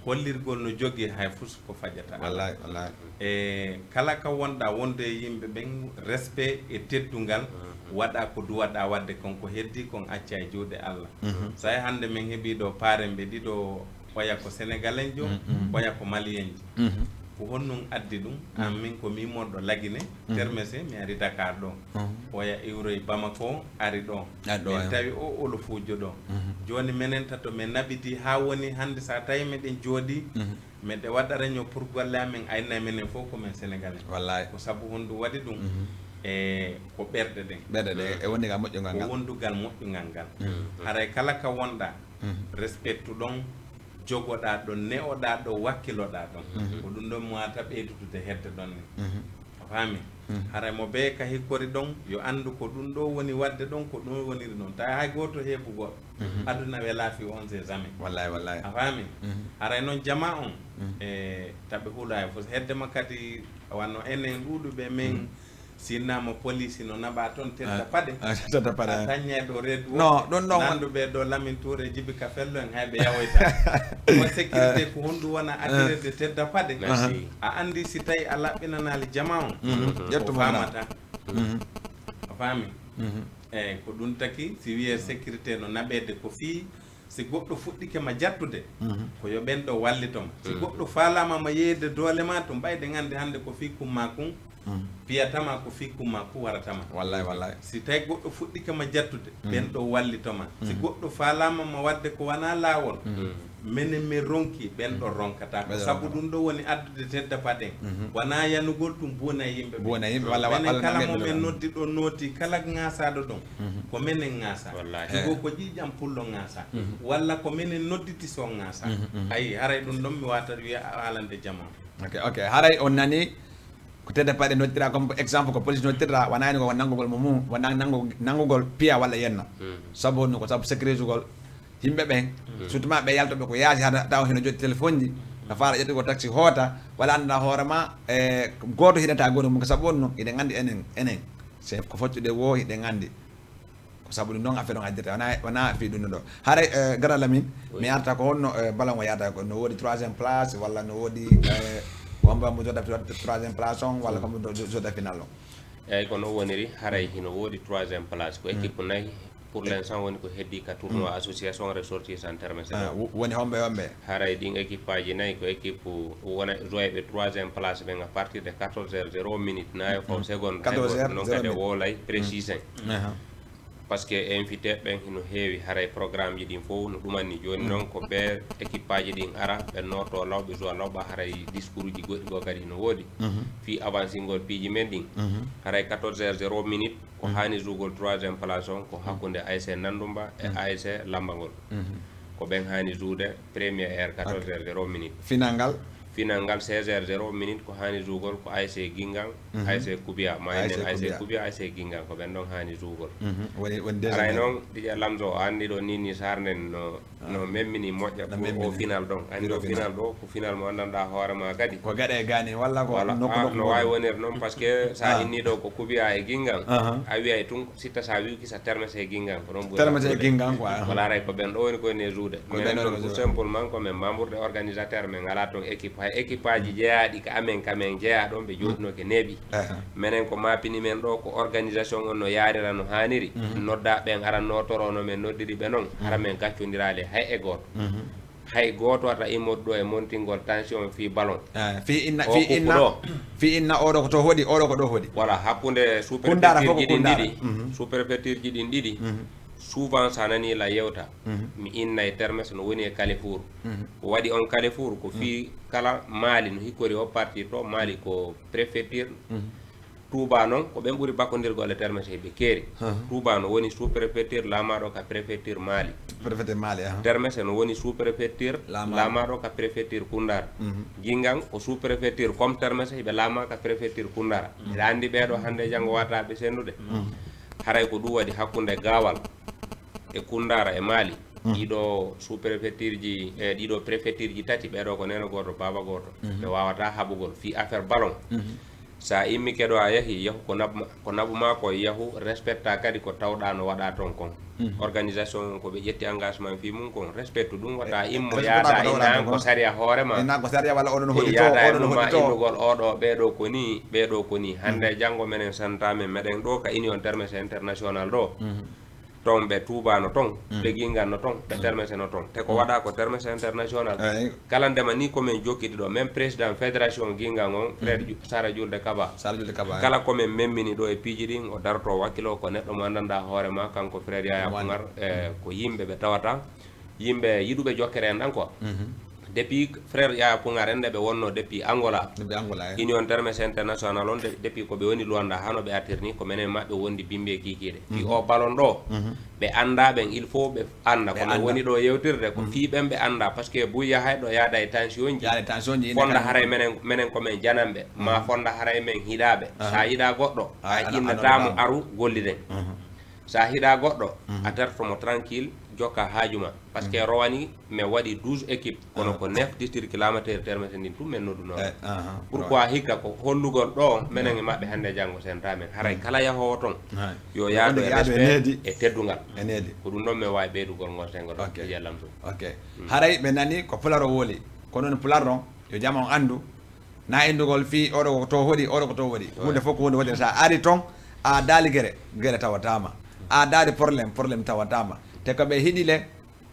hollirgol no jogi hay fus ko fajata ala wallahi wallahi e kala ka wonɗa wondu e yimɓe ɓen respect e teddungal waɗa ko duwaɗa waɗde kon ko heddi kon acca e juuɗe allah so ay hannde min heɓi ɗo paaren ɓe ɗiɗo oya ko sénégalenjo oya ko maliyenjo ko honɗum addi ɗum an min ko mimorɗo lagine termese mi ari dakar ɗo oya iwroy bamako ari ɗo Ari ɗo, min eh. Tawi o olofuujo ɗo jooni menen tato min naɓiti haa woni hannde so a tawi meɗen jooɗi meɗe waɗa reño pour golle amen ayna menen fof ko men sénégalais wallahi ko sabu honɗum waɗi ɗum e ko ɓerɗe ɗen ɓerɗe ɗe e wonde ga moƴƴo ngal ko ngal wondugal moƴƴugal ngal haray kala ka wonɗa respectu ɗon jogoɗaa ɗon, ne'oɗaa ɗon, wakkiloɗaa ɗon. Ko ɗum ɗon mi waawata ɓeydude hedde ɗon ni. A faami? Haray mo bee ka hikkori ɗon, yo anndu ko ɗum ɗoo woni waɗde ɗon, ko ɗum woniri ɗon. Tawi hay gooto heɓugol. Aduna welaa fii, on sait jamais. Wallahi, wallahi. A faami? Haray noon jamaa on, e taɓe hulaay fof. Hedde ma kadi, wano enen ɗuuɗuɓe men, sinnaama poliisi no naɓa toon, tedda paɗe. Ah, tedda paɗe. A taññee ɗo reedu o. Non, ɗum ɗon won- Nannduɓe ɗo Lamin Tuure, Jibi Ka Fello en, hay ɓe yawoyta. Ko sécurité, ko honɗum wona attirde tedda paɗe? Merci. A anndi si tawi a laɓɓinanaali jamaa on, ƴettu mo faamata. A faami? Eey, ko ɗum taki, si wiyee sécurité no naɓeede ko fii, si goɗɗo fuɗɗike ma jattude, ko yo ɓen ɗo wallito ma. Si goɗɗo faalaama ma yeeyde doole ma, to mbayɗen anndi hannde ko fii kumma kun piyata ma, ko fii kumma kun warata ma. Wallahi, wallahi. Si tawi goɗɗo fuɗɗike ma jattude, ɓen ɗo wallito ma. Si goɗɗo faalaama ma waɗde ko wanaa laawol, menen min ronki, ɓen ɗo ronkata. Ko sabu ɗum ɗo woni addude tedda paɗen. Wanaa yanugol tun buuna yimɓe ɓen. Buuna yimɓe, walla, menen walla kala mo men noddi ɗo nooti, kala ŋaasaaɗo ɗon, ko menen ŋaasa. Wallahi. Ɗum ko ƴiiƴam pullo ŋaasa. Walla ko menen nodditi so ŋaasa. Ayi, haray ɗum ɗon mi waawata wiya a haalande jamaa. Ok, ok. Haray on nani ko tedda paɗe noddira, comme exemple ko police noddira, wanaa ni ko nanngugol mo mum, wona nanngu-, nanngugol piya walla yenna. Sabu no ko sabu sécurisugol yimɓe ɓen, surtout ma ɓe yaltoɓe ko yaasi, hata taw hino jooɗi téléphone ji, no faala ƴettugo taxi hoota, walla annda hoore ma, e gooto hiɗata gooto mum, ko sabu on non, hiɗen anndi enen, enen, c'est ko fottude woo, hiɗen anndi. Ko sabu ɗum non affaire on addirta, wona, wona fii ɗum ɗo. Haray, eh, Grand Lamine, mi arta ko honno, eh, ballon o yahata ko, no woodi troisième place, walla no woodi, eh, wonɓe mo jooɗata troisième place on, walla comme ɗo jooɗata final on? Eey, ko non woniri, haray hino woodi troisième place, ko équipe nayi, pour l'instant woni ko heddii ka tournoi association ressortissant Termese. Ah, wo-, woni homɓe, homɓe? Haray ɗin équipe aji nayi ko équipe wona joyɓe troisième place ɓen à partir de quatorze heures zéro minute, nayo fof seconde, seconde non kadi woolay précision. Parce que invité ɓen hino heewi, haray programme ji ɗin fof no ɗumanni. Jooni non ko ɓe équipe aji ɗin ara, ɓe nootoo law, ɓe joua law, ɓa haray discours ji goɗɗi goo kadi hino woodi. Fii avancingol piiji men ɗin. Haray quatorze heures zéro minute, ko haani juugol troisième place on, ko hakkunde A S C Nandumba e A S C Lambangol. Ko ɓen haani juude première heure, quatorze heures zéro minute. Final ngal? Final ngal seize heures zéro minute, ko haani juugol ko A S C Gingang, A S C Kubiya, ma A S C enen A S C Kubiya. Kubiya, A S C Gingang, ko ɓen ɗon haani juugol. Woni, woni deuxième. Aray noon, Didier Lamzo, o anndi ɗo Nini Sarr nen no, no memmini moƴƴa pour o final ɗon. Anndi o final ɗo, ko final mo anndanɗaa hoore ma kadi. Ko gaɗa e gaani, walla ko nokku, ah, nokku no waawi wonir noon, parce que so a inni ɗo ko Kubiya e Gingang, a wiyay tun, sitta so a wiiki so Termese e Gingang, ko ɗon ɓuri. Termese e Gingang, quoi. Ko laaray ko ɓen ɗo woni ko ene juude. Ko ɓen ɗo woni ko juude. Tout simplement ko men membre de organisateur, men ngalaa toon équipe. Hay équipe aji jeyaaɗi ka amen, ka men jeyaa ɗon, ɓe jooɗinooke neeɓi. Menen ko maapini men ɗo, ko organisation on no yaarira no haaniri. Noddaa ɓen ara nootoroo no men noddiri ɓe non, hara men gaccondiraali hay e gooto. Hay gooto wata immorde ɗo e montingol tension fii ballon. Ah, fii inna, o fii inna, ɗo. Fii inna oɗo ko to hoɗi, oɗo ko ɗo hoɗi. Voilà, hakkunde sous-préfecture ji ɗin ɗiɗi. Sous-préfecture ji ɗin ɗiɗi. Souvent, so a nanii la yewta, mi innay Termese no woni e Kalifour. Ko waɗi on Kalifour, ko fii kala Mali no hikkori o parti to, Mali ko préfecture. Touba noon, ko ɓen ɓuri bakkondirgol e Termese, ɓe keeri. Touba no woni sous-préfecture laamaaɗo ka préfecture Mali. Préfecture Mali, aha. Termese no woni sous-préfecture laamaaɗo ka préfecture Koundara. Gingang ko sous-préfecture comme Termese, ɓe laamaa ka préfecture Koundara. Eɗa anndi ɓee ɗo hannde e janngo wata ɓe senndude. Haray ko ɗum waɗi hakkunde Gaawal e Koundara e Mali. Ɗiɗo sous-préfecture ji, e ɗiɗo préfecture ji tati, ɓee ɗo ko neene gooto, baaba gooto. Ɓe waawataa haɓugol fii affaire ballon. So a immike ɗo a yahi, yahu ko naɓu ma, ko naɓu ma ko, yahu respecta kadi ko tawɗaa no waɗaa toon kon. Organisation ko ɓe ƴetti engagement fii mum kon, respecte ɗum, wata immo yaada inna ko sariya hoore ma. Inna ko sariya walla oɗon hoɗi to, yaada oɗon hoɗi to. Innugol oɗo, ɓee ɗo ko nii, ɓee ɗo ko nii. Hannde e janngo menen santa men, meɗen ɗo ka Union Termese International ɗo. Toon ɓe tuubaano toon, ɓe ginganno toon, ɓe termeseno toon. Te ko waɗaa ko Termese International. Kala ndema nii ko men jokkiti ɗo, men président fédération gingan on, frère Ju-, Sara Julde Kaba. Sara Julde Kaba, eh. Kala ko men memmini ɗo e piiji ɗin, o darto o wakkilo ko neɗɗo mo anndanɗaa hoore ma, kanko frère Yaya Kungar, eh, ko yimɓe ɓe tawata, yimɓe yiɗuɓe jokkere en ɗan quoi. Depuis frère Yaya Pungar en nde ɓe wonno depuis Angola. Depuis Angola, eh. Union Termes International on de- depuis ko ɓe woni Luanda hano ɓe artir ni ko menen maɓɓe wondi bimbi e kikiɗe. Fi o balon ɗo ɓe annda ɓen il faut ɓe annda ko men woni ɗo yewtirde ko fi ɓen ɓe annda parce que buy yahay ɗo yaada e tension ji. Yaada e tension ji, ina fonda haray menen menen ko men jananɓe ma fonda haray men hiɗaɓe. Sa yiɗa goɗɗo a innatamo aru golliden. Sa hiɗa goɗɗo a tertomo tranquille jokka haaju ma. Parce que rowani mi waɗi douze équipe kono ko neuf district kilamateur termete ndin tum men nodduno. Pourquoi hikka ko hollugol ɗo menen e maɓɓe hannde e janngo senta men haray kala yahoowo ton yo yaado e respect e teddungal. E needi ko ɗum ɗon men wawi ɓeydugol ngol sengo ɗo jallam tum. Ok. Haray ɓe nani ko pular o woli ko noon pular ɗon yo jama on anndu na indugol fii oɗo ko to hoɗi oɗo ko to hoɗi hunde fof ko hunde wodere sa ari ton a daali gere gere tawatama a daali problème problème tawatama te ko ɓe hiɗi le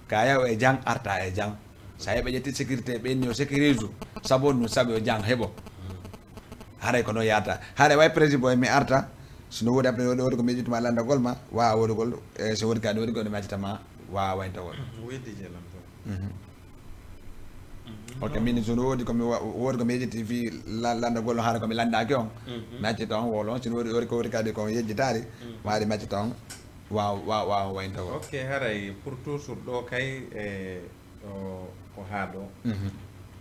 ka yaw e jang arta e jang sa yeɓe ƴetti sécurité ɓe ni o sécurise u sabu nu sabu o jang heɓo haray ko noon yata haray way président boy mi arta sino wodi appe wodi wodi ko miejituma landagol ma wawa wodugol e so wodi kadi wodi goɗɗo mi accitama wawa wayntagol. Weddi jelam to. Ok min so no woodi komi woodi ko miejiti fi landagol no haala komi landaki on mi accita on wolo sino woodi wori ko wori kadi ko yejjitaari maari mi accita on waw waw waw wayntagol. Ok haray pour toujours ɗo kay e ɗo ko haa ɗo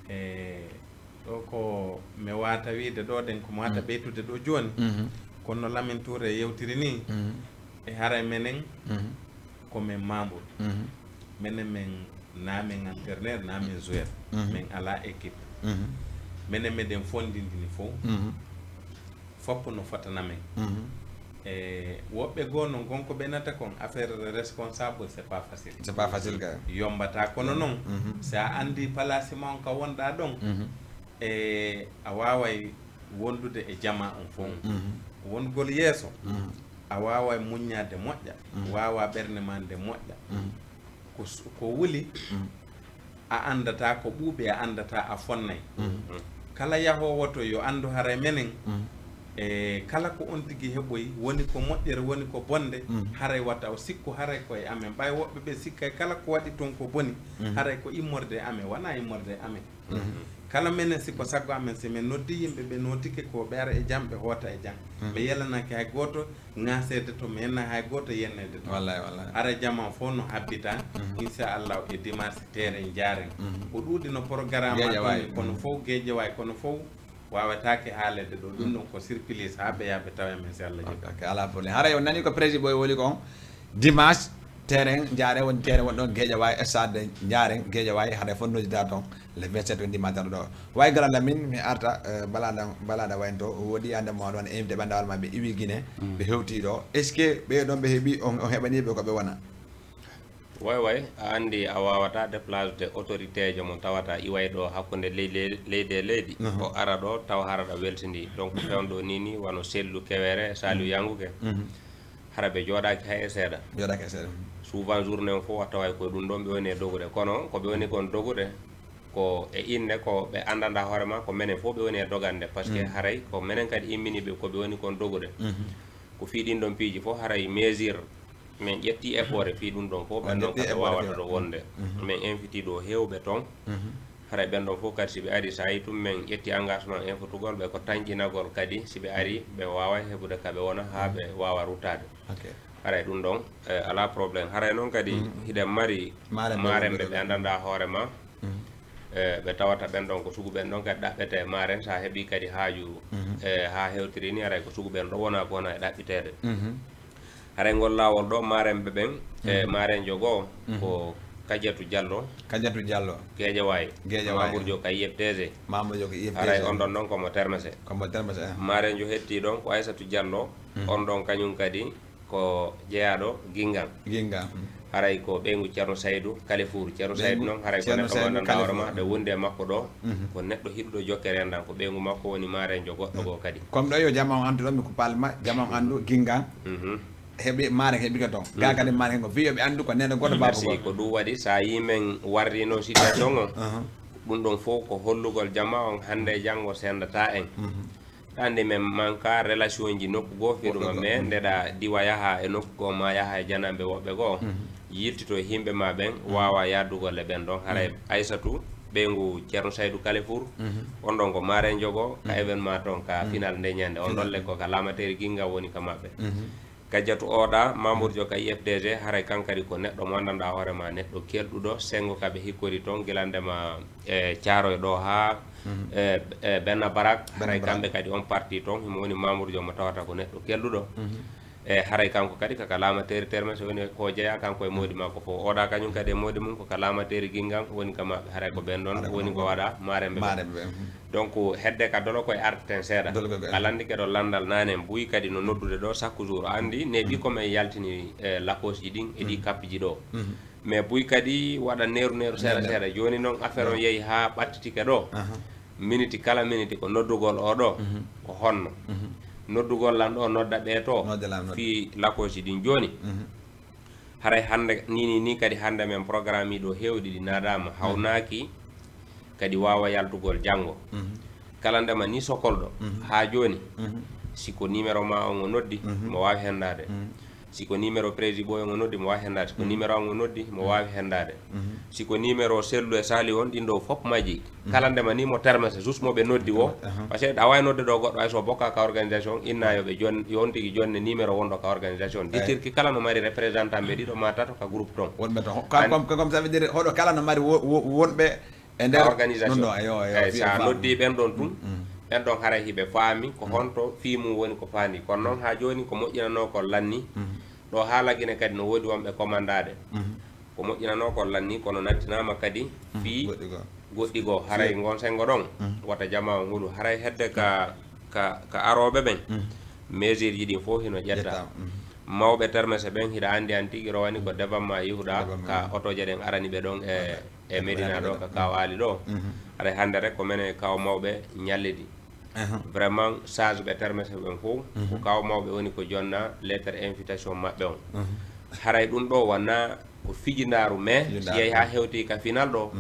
e ɗo ko mi wata wiide ɗo ɗen ko mi wata ɓeytude ɗo jooni kono lamin tour e yewtiri ni e haray menen ko men membre menen men na men entraîneur na men joueur men ala équipe menen meɗen fondindini fof foppo no fotana men e woɓɓe goo noon gonko ɓe nata kon affaire responsable c'est pas facile c'est pas facile kay yombata kono noon si a andi palasi ma on ka wonɗa ɗon e a waway wondude e jama on fof wongol yeeso a wawa muññade moƴƴa wawa ɓernde ma nde moƴƴa ko wuli a andata ko ɓuuɓi a andata a fonnay kala yahowo to yo andu haray menen e kala ko on tigi heɓoyi woni ko moƴƴere woni ko bonde haray wata o sikku haray ko e amen ɓay woɓɓe ɓe sikkay kala ko waɗi toon ko boni haray ko immorde e amen wona immorde e amen kala menen si ko saggo amen si min noddi yimɓe ɓe notike ko ɓe ara e jam ɓe hoota e jam ɓe yelanaki hay gooto ŋaaseede to mi yenna hay gooto yenneede to wallay wallay ara jama fof no habbita inchallahu e dimanche teeren jaaren ko ɗuuɗi no programme toni kono fof geejewaay kono fof wawataake haalede ɗo ɗum ɗon ko surprise haa ɓe yaaɓe tawa men si allah jaɓi ok ala problème haray on nani ko président boy woli kon dimanche terrain jaare woni terrain woni ɗon geejawaay stade jaare geejawaay haɗa fof nodida toon le vingt-sept o ndimataɗo ɗo way gara lamin mi arta balaɗa balaɗa waynto woodi ande mo ɗon invité ɓandawal ma ɓe iwi guine ɓe hewti ɗo est ce que ɓe ɗon ɓe heeɓi on heɓaniɓe ko ɓe wona way way a andi a wawata déplacede autorité jo mo tawata iway ɗo hakkude leydi leydi e leydi o ara ɗo taw haraɗa weltidi donc fewndo ni ni wano sellu kewere saliu yanguke hara ɓe jooɗaaki hay e seeɗa. Jooɗaaki hay seeɗa. Souvent journée on fof a taway koye ɗum ɗon ɓe woni e dogude kono ko ɓe woni kon dogude ko e innde ko ɓe anndanɗa hoore ma ko menen fof ɓe woni e dogande par ce que haray ko menen kadi immini ɓe ko ɓe woni kon dogude ko fii ɗin ɗon piiji fof haray mesure min ƴetti effort e fii ɗum ɗon fof ɓen ɗon ko ɓe wawata ɗo wonde min inviti ɗo hewɓe toon Haray ɓen ɗon fof kadi si ɓe arii, so a yii tun men ƴetti engagement infotugol ɓe ko tanƴinagol kadi si ɓe arii ɓe waaway heɓude ka ɓe wona haa ɓe waawa ruttaade. Haray ɗun ɗon alaa problème. Haray non kadi hiɗen mari maaremɓe ɓe anndanɗaa hoore maa, ɓe tawata ɓen ɗon ko sugu ɓen ɗon kadi ɗaɓɓete maaren, so a heɓii kadi haaju haa hewtiri ni, haray ko sugu ɓen ɗon wona ko wona e ɗaɓɓiteede. Haray ngol laawol ɗoo, maarenɓe ɓen e maarenjo goo ko Kadiatou Diallo. Kadiatou Diallo. Guédiawaye. Guédiawaye. Mamour Diop ka I F T G. Mamour Diop ka I F T G. Haray on ɗon noon ko mo Termese. Ko mo Termese. Maarenjo hetti ɗon ko Aissatou Diallo. On ɗon kañum kadi ko jeyaaɗo Gingan. Gingan. Haray ko ɓeyngu Ceerno Saydu, Kalifuur. Ceerno Saydu noon haray ko neɗɗo mo anndanɗaa hoore maa, ɓe wondi e makko ɗoo. Ko neɗɗo hiɗuɗo jokkere enɗan, ko ɓeyngu makko woni maarenjo goɗɗo goo kadi. Comme ɗo yo jama on anndu ɗon, mi ko palma, jama on anndu Gingan. Heɓi maare heɓi ka ton. Ga kadi maare ko fiyo ɓe anndu ko neɗɗo goɗɗo baba goɗɗo. Ko ɗum waɗi so a yii men warri noon situation on. Ɗum ɗon fof ko hollugol jama on hannde e janngo sendata en. Andi men manka relation ji nokku goo firma mais ndeɗa diwa yaha e nokku goo ma yaha e jananɓe woɓɓe goo yiltito e himɓe ma ɓen wawa yaddugol e ɓen ɗon haray Aysatu ɓeyngu Ceerno Saydu Kalifour. On ɗon ko Mare Jogo ka événement toon ka final nde ñande. On ɗon le ko ka laamateeri Ginnga woni ka maɓɓe. Kajjatu Oɗa, membre jo ka I F D G, haray kan kadi ko neɗɗo mo anndanɗaa hoore ma, neɗɗo kelɗuɗo, senngo ka ɓe hikkori toon, gila ndema e Caaroy ɗo haa e, e Benna Barak, haray kamɓe kadi on parti toon, himo woni membre jo mo tawata ko neɗɗo kelɗuɗo. E haray kanko kadi kaka laamateeri terme, so woni ko jeyaa kanko e moodi makko fof. Oɗa kañum kadi e moodi mum ko ka laamateeri Ginnga woni ka maɓɓe, haray ko ɓen ɗon woni ko waɗa maaremɓe ɓen. Donc, hedde ka dolo koye arten seeɗa. A lanndike ɗo lanndal naane, buy kadi no noddude ɗo chaque jour. A anndi, neeɓi ko men yaltini, e, lakoosji ɗin e ɗi kappiji ɗo. Mais buy kadi waɗa neeru neeru seeɗa seeɗa. Jooni noon, affaire on yehi haa ɓattitike ɗo. Miniti kala miniti ko noddugol o ɗo, ko honno? Noddugol lan ɗo, nodda ɓe to, fii lakoosji ɗin. Jooni, haray hannde, ni, ni, ni kadi hannde men programme ɗo heewɗi ɗi naadaama, hawnaaki kadi waawa yaltugol janngo. Kala ndema ni sokolɗo, haa jooni, si ko numéro ma on o noddi, mo waawi henndaade. Si ko numéro prési ɓooy on o noddi, mo waawi henndaade. Si ko numéro an o noddi, mo waawi henndaade. Si ko numéro sellu e sali on, ɗin ɗo fof majji. Kala ndema ni mo termese, juste mo ɓe noddi o. Parce que a waawi nodde ɗo goɗɗo, hay so bokka ka organisation, inna yo ɓe jon-, yo on tigi jonne numéro wonɗo ka organisation. Ditirki kala no mari représentant ɓe ɗiɗo ma tato ka groupe ton. Wonɓe ton. Comme, comme, comme ça veut dire, hoɗo kala no mari wo-, wo-, wonɓe e nder organisation. Ɗum ɗo, eyo, eyo, eyi, so a noddi ɓen ɗon tun, ɓen ɗon haray hiɓe faami ko honto fii mum woni ko faandi. Kono noon, haa jooni ko moƴƴinanoo ko lanni. Ɗo haa Lagine kadi no woodi wonɓe komandaade. Ko moƴƴinanoo ko lanni, kono nattinaama kadi fii goɗɗi goo. Haray ngon senngo ɗon, wata jamaa on huɗu. Haray hedde ka, ka, ka arooɓe ɓen, mesure ji ɗin fof hino ƴetta. Mawɓe termese ɓen, hiɗa anndi an tigi rowani ko devan ma yehuɗa ka otooje ɗen arani ɓe ɗon e e Medina ɗo, ka Kaw Aali ɗo. Haray hannde rek ko menen e Kaw Mawɓe ñallidi. Vraiment, sage ɓe termese ɓen fof, ko Kaw Mawɓe woni ko jonna lettre invitation maɓɓe on. Haray ɗum ɗo wona ko fijindaaru, mais si yehi haa hewti ka final ɗo,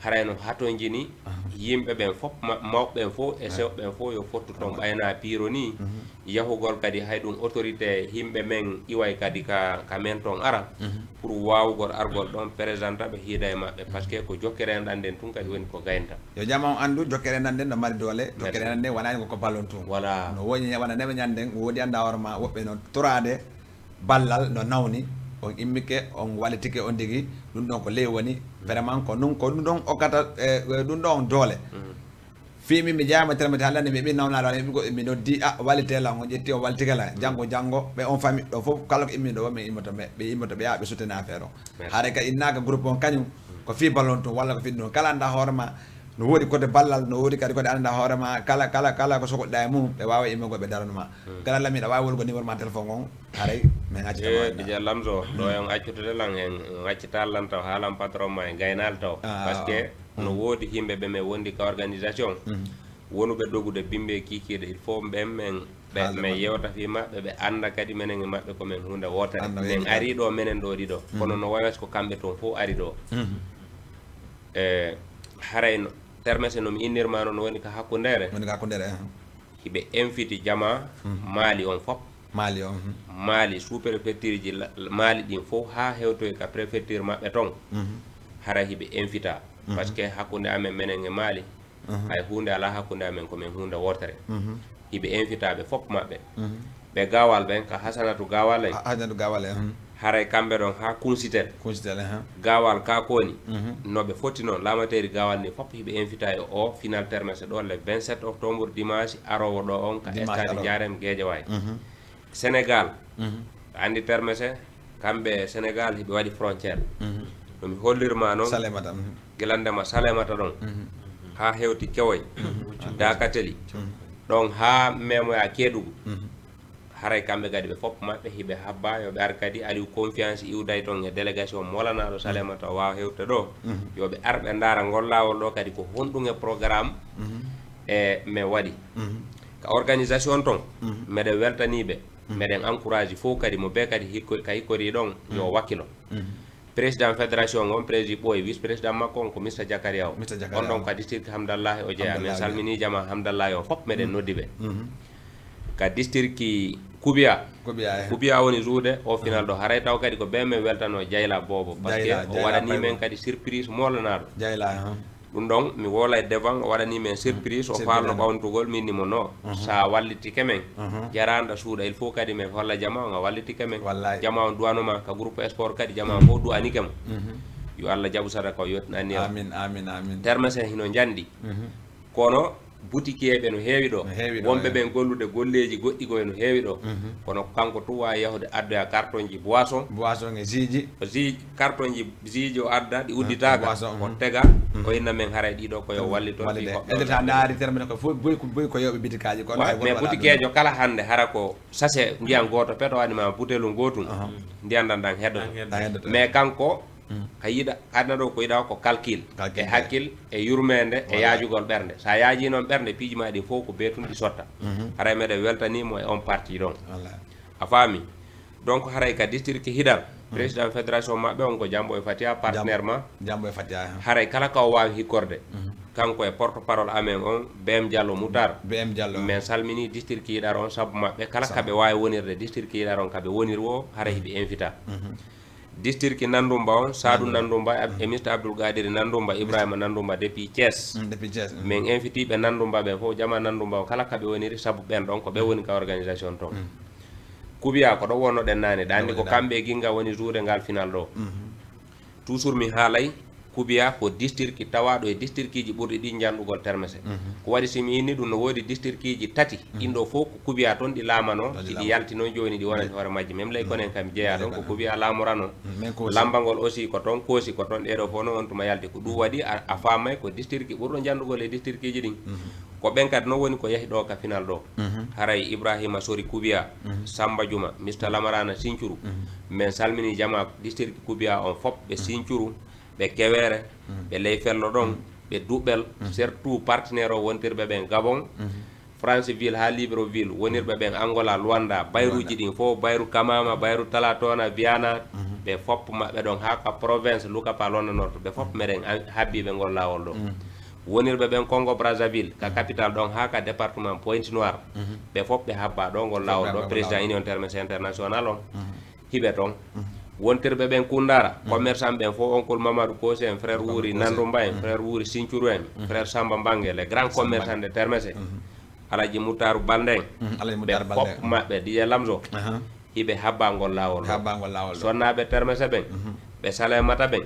haray no hatonjini yimɓe ɓen fof, ma-, mawɓe ɓen fof e sewɓe ɓen fof yo fottu ton, ɓayna piiro ni. Yahugol kadi hay ɗum autorité yimɓe men iway kadi ka, ka men ton ara. Pour waawugol argol ɗon présenta ɓe hiida e maɓɓe, parce que ko jokkere enɗan nden tun kadi woni ko gaynta. Yo jama on anndu, jokkere enɗan nden no mari doole, jokkere enɗan nden wonani ko, ko ballon tun. Voilà. No woni wona neme ñanden, woodi annda hoore ma, woɓɓe no toraade ballal no nawni, on immike, on walitike on digi, ɗum ɗon ko ley woni, vraiment ko ɗum, ko ɗum ɗon okkata, eh, ɗum ɗon doole. Fii min mi jeyaama termete hannde, mi heɓi nawnaare walla mi heɓi goɗɗum, mi noddi, a, wallite lan, on ƴetti, on wallitike lan. Janngo, janngo, ɓe on famille ɗo fof, kala ko immii ɗo, ɓe immoto, ɓe, ɓe immoto, ɓe yaha, ɓe soutenir affaire on. Haray ka innaaka groupe on kañum, ko fii ballon tun, walla ko fii ɗum. Kala annda hoore ma, no woodi côté ballal, no woodi kadi côté annda hoore ma, kala, kala, kala ko sokoɗɗaa e mum, ɓe waawa immugol, ɓe daranu ma. Kala lamiiɗo, a waawi wolugo numéro ma téléphone on, haray, min accitama. Eh, Dj Lamzo, ɗo en accutude lan, en, en accita lan taw, haalan patron ma, en gaynaali taw. Ah, parce que, no woodi yimɓe ɓe men wondi ka organisation, wonuɓe dogude bimbe kikiiɗe, il faut ɓen men, ɓe, men yewta fii maɓɓe, ɓe annda kadi menen e maɓɓe ko men huunde wootere. Men ari ɗo, menen ɗo ɗiɗo. Kono no waywata ko kamɓe ton fof ari ɗo. E, haray no, termese no mi innirma noon, woni ka hakkundeere. Woni ka hakkundeere, eh. Hiɓe inviti jama Mali on fof. Mali on, mhm. Mali, sous-préfecture ji la-, Mali ɗin fof haa hewtoy ka préfecture maɓɓe ton. Mhm. Hara hiɓe invita. Mhm. Parce que hakkunde amen menen e Mali, hay huunde alaa hakkunde amen, ko men huunde wootere. Mhm. Hiɓe invita ɓe fof maɓɓe. Mhm. Ɓe Gawal ɓen, ka Hasanatu Gawal en. Ha-, Hasanatu Gawal en, mhm. Haray kamɓe ɗon haa Kunsitel. Kunsitel, aha. Gawal ka ko woni, mhm, no ɓe foti noon, laamateeri Gawal ni fof hiɓe invita e o final termese ɗo le vingt-sept octobre, dimanche aroowo ɗo on, ka stade Ndiarème Guédiawaye. Mhm. Sénégal, mhm, a anndi termese, kamɓe Sénégal hiɓe waɗi frontière. Mhm. No mi hollirma noon, Salémata, mhm, gila ndema Salémata ɗon, mhm, haa hewti Kewoy, mhm, Dakateli, mhm, ɗon haa memoya Kédougou. Mhm. Haray kamɓe kadi ɓe fof maɓɓe hiɓe habba yo ɓe ar kadi Aliou Confiance iwday toon e délégation molanaaɗo Salémata o waawa hewtude ɗo. Mhm. Yo ɓe ar ɓe ndaara ngol laawol ɗo kadi ko honɗum e programme, mhm, e men waɗi. Mhm. Ka organisation toon, mhm, meɗen weltanii ɓe. Mhm. Meɗen encourage fof kadi mo bee kadi hikko-, ka hikkorii ɗon yo, mhm, wakkilo. Mhm. Président fédération on, président Ɓooy, vice président makko on ko Mister Jakariya o. Mister Jakariya. On ɗon ka district Hamdallahi o jeyaa. Hamdallahi. Min salminii jama Hamdallahi o fof, meɗen, mhm, noddi ɓe. Mhm. Ka district Kubiya. Kubiya, eh. Kubiya woni jouer o final ɗo. Mhm. Haray taw kadi ko ɓe men weltanoo Jayla Boobo. Parce que Jayla, o Jayla waɗanii men kadi surprise molanaaɗo. Jayla, eh. Ɗum ɗon mi woolay devant, o waɗani men surprise, o faalno ɓawntugol, min ni mo no. So a wallitike men, jaraanda suuɗa, il faut kadi men holla jama on a wallitike men. Jama on duwano ma ka groupe sport kadi, jama on fof duwanike mo. Yo Allah jaɓu sadaka o yottinani o. Amin, amin, amin. Termese hino njandi. Kono butikiyeeɓe no heewi ɗo. Wonɓe ɓen gollude golleeji goɗɗi goye no heewi ɗo. Kono kanko tun waawi yahude addoya cartonji boisson. Boisson e ziiji. Ziiji, cartonji ziiji o adda, ɗi udditaaka. O tega, o inna men haray ɗiɗo ko yo wallito. Wallite. Edde ta ndaari termene ko fof boy ko, boy ko yewɓe bitikaaji ko. Mais butikeejo kala hannde hara ko sachet ndiyan gooto peto waɗi ma butelu gootun. Ndiyan ɗan ɗan heddoto. Mais kanko ka yiɗa, aduna ɗo ko yiɗa ko calcul, e hakkil, e yurmeende, e yaajugol ɓernde. So a yaajii noon ɓernde, piiji ma ɗin fof ko bee tun ɗi sotta. Haray meɗen weltanii mo e on parti ɗon. A faami? Donc haray ka district Hidar, président fédération maɓɓe on ko Jambo e Fatia, partenaire ma. Jambo e Fatia. Haray kala ka o waawi hikkorde, kanko e porte parole amen on, B M Diallo Moutar. B M Diallo. Men salminii district Hidar on sabu maɓɓe. Kala ka ɓe waawi wonirde district Hidar on ka ɓe woniri woo, haray hiɓe invita. District Nandumba on, Sadu Nandumba, e Mister Abdul Gadiri Nandumba, Ibrahima Nandumba depuis Thiès. Min inviti ɓe Nandumba ɓe fof, jama Nandumba o kala ka ɓe woniri sabu ɓen ɗon ko ɓe woni ka organisation ton. Kubiya ko ɗo wonnoɗen naane, ɗa anndi ko kamɓe e Ginga woni jouer ngal final ɗo. Toujours mi haalay, Kubiya ko district tawaaɗo e districtji ɓurɗi ɗi njanɗugol termese. Ko waɗi si mi inni ɗum no woodi districtji tati, ɗin ɗo fof ko Kubiya ton ɗi laamano, si ɗi yalti noon jooni ɗi wonani hoore majji. Même Leykonen kam jeyaa ɗon, ko Kubiya laamorano. Lambangol aussi ko ton, Koosi ko ton, ɗee ɗo fof noon on tuma yalti. Ko ɗum waɗi a, a faamay ko district ɓurɗo njanɗugol e districtji ɗin. Ko ɓen kadi noon woni ko yahi ɗo ka final ɗo. Haray Ibrahima Sori Kubiya, Samba Juma, Mister Lamarana Sincuru. Men salmini jama district Kubiya on fof ɓe Sincuru. Ɓe Keweere, ɓe ley Fello ɗon, ɓe Duɓɓel, surtout partenaire o wontirɓe ɓen Gabon, Franceville haa Libreville, wonirɓe ɓen Angola, Luanda, bayruuji ɗin fof, bayru Kamama, bayru Talatona, Viana, ɓe fof maɓɓe ɗon haa ka province Lukapa Londa Nord, ɓe fof meɗen a-, habbii ɓe ngol laawol ɗo. Wonirɓe ɓen Congo Brazzaville, ka capitale ɗon haa ka département Pointe Noire, ɓe fof ɓe habbaa ɗo ngol laawol ɗo, président Union Termese International on. Hiɓe ton. Wontirɓe ɓen Kundara, commerçant ɓen fof, oncle Mamadou Kossi en, frère Wuri Nandumba en, frère Wuri Sincuru en, frère Samba Mbangue, les grands commerçants de Termese, Alaji Mutaru Balde en, ɓe fof maɓɓe, D J Lamzo, hiɓe habbangol laawol ɗo. Sonnaaɓe Termese ɓen, ɓe Salemata ɓen,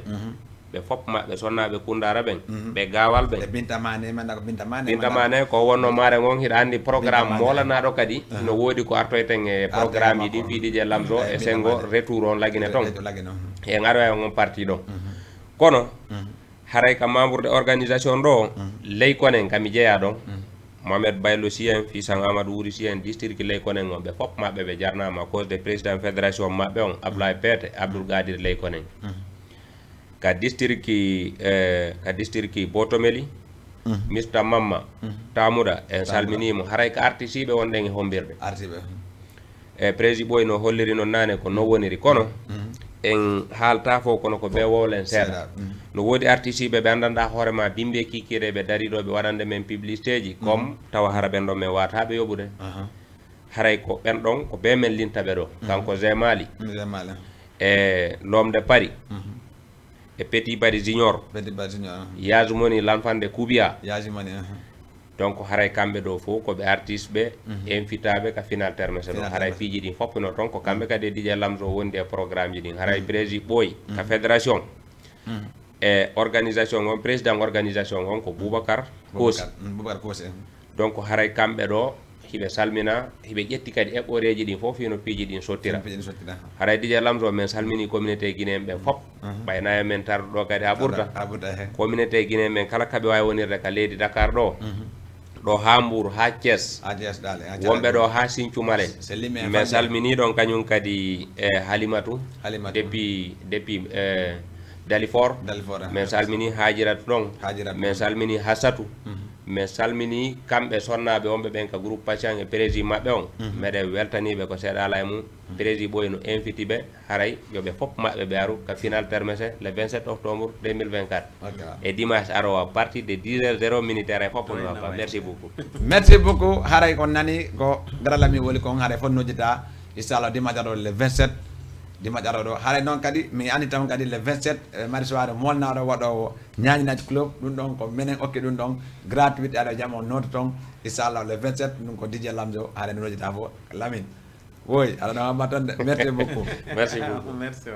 ɓe fof maɓɓe, sonnaaɓe Kundara ɓen, ɓe Gawal ɓen. Ɓe Binta Mane, manda ko Binta Mane, Binta Mane ko wonno maare ngon, hiɗa anndi programme moolanaaɗo kadi, no woodi ko artoyten e programmeji ɗin fii D J Lamzo e senngo retour on lagine ton. E ngaroya on parti ɗon. Kono, haray ka membre de organisation ɗo, Leykonen ka mi jeyaa ɗon. Mohamed Baylo Sy en, fii San Amadou Wuri Sy en, district Leykonen on, ɓe fof maɓɓe ɓe jarnaama, à cause de président fédération maɓɓe on, Ablaye Pete, Abdoul Gadir Leykonen. Ka district, eh, ka district Botomeli, Mister Mamma Tamuda, en salminii mo. Haray ka artisiiɓe wonɗen e hombirde. Artiiɓe. E président Ɓooy no holliri non naane ko no woniri, kono en haaltaa fof, kono ko bee wowlen seeɗa. No woodi artisiiɓe ɓe anndanɗaa hoore ma bimbe kiikiiɗe ɓe darii ɗo ɓe waɗande men publicitéji, comme tawa hara ɓen ɗon men waataaɓe yoɓude. Haray ko ɓen ɗon ko bee men linta ɓe ɗo. Kanko Zemali. E L'Homme de Paris. E Petit Bari Junior. Petit Bari Junior, aha. Yaz Moni, l'enfant de Kubia. Yaz Moni, aha. Donc, haray kamɓe ɗo fof ko ɓe artiste ɓe, invitaɓe ka final termese ɗo. Final termese. Haray piiji ɗin fof no ton, ko kamɓe kadi e D J Lamzo wondi e programme ji ɗin. Haray président Ɓooy ka fédération. E organisation on, président organisation on ko Boubacar Kossi. Boubacar, mm, Boubacar Kossi, eh. Donc, haray kamɓe ɗo, hiɓe salmina, hiɓe ƴetti kadi eɓɓoreeji ɗin fof, fii no piiji ɗin sottira. Fii no piiji ɗin sottira. Haray D J Lamzo, men salmini communauté guinéen ɓen fof. Ɓay na men tarduɗo kadi haa ɓurta. Haa ɓurta, he. Communauté guinéen ɓen kala kaɓe waawi wonirde ka leydi Dakar ɗo. Ɗo haa Mbour, haa Thiès. Haa Thiès ɗaale, haa Thiès. Wonɓe ɗo haa Sinthiou Malem. Men salmini ɗon kañum kadi e Halimatu. Halimatu. Depuis, depuis, eh, Dalifort. Dalifort, ah. Men salmini Hajiratu ɗon. Hajiratu. Men salmini Hassatu. Men salmini kamɓe sonnaaɓe wonɓe ɓen ka groupe Patient e président maɓɓe on. Meɗen weltaniiɓe ko seeɗa alaa e mum. Président Ɓooy no inviti ɓe, haray yo ɓe fof maɓɓe ɓe aru ka final termese le vingt-sept octobre deux mille vingt-quatre. Ok. E dimanche arowo à partir de dix heures zéro minute, haray fof no wappa. Merci beaucoup. Merci beaucoup. Haray ko nani ko garalami woli kon, haray fof nojjita. Inchallah, dimanche arowo le vingt-sept. dimanche arooɗo. Haray noon kadi mi anndi tan kadi le vingt-sept, eh, mari soirée molnaaɗo waɗoowo Ñaañi Night Club. Ɗum ɗon ko menen okki ɗum ɗon gratuit, aɗa jam on nooto toon. Inchallah le vingt-sept ɗum ko D J Lamzo, haray no nodditaa fof Lamine. Woy, aɗa no hamma tan de. Merci beaucoup. Merci beaucoup. Merci.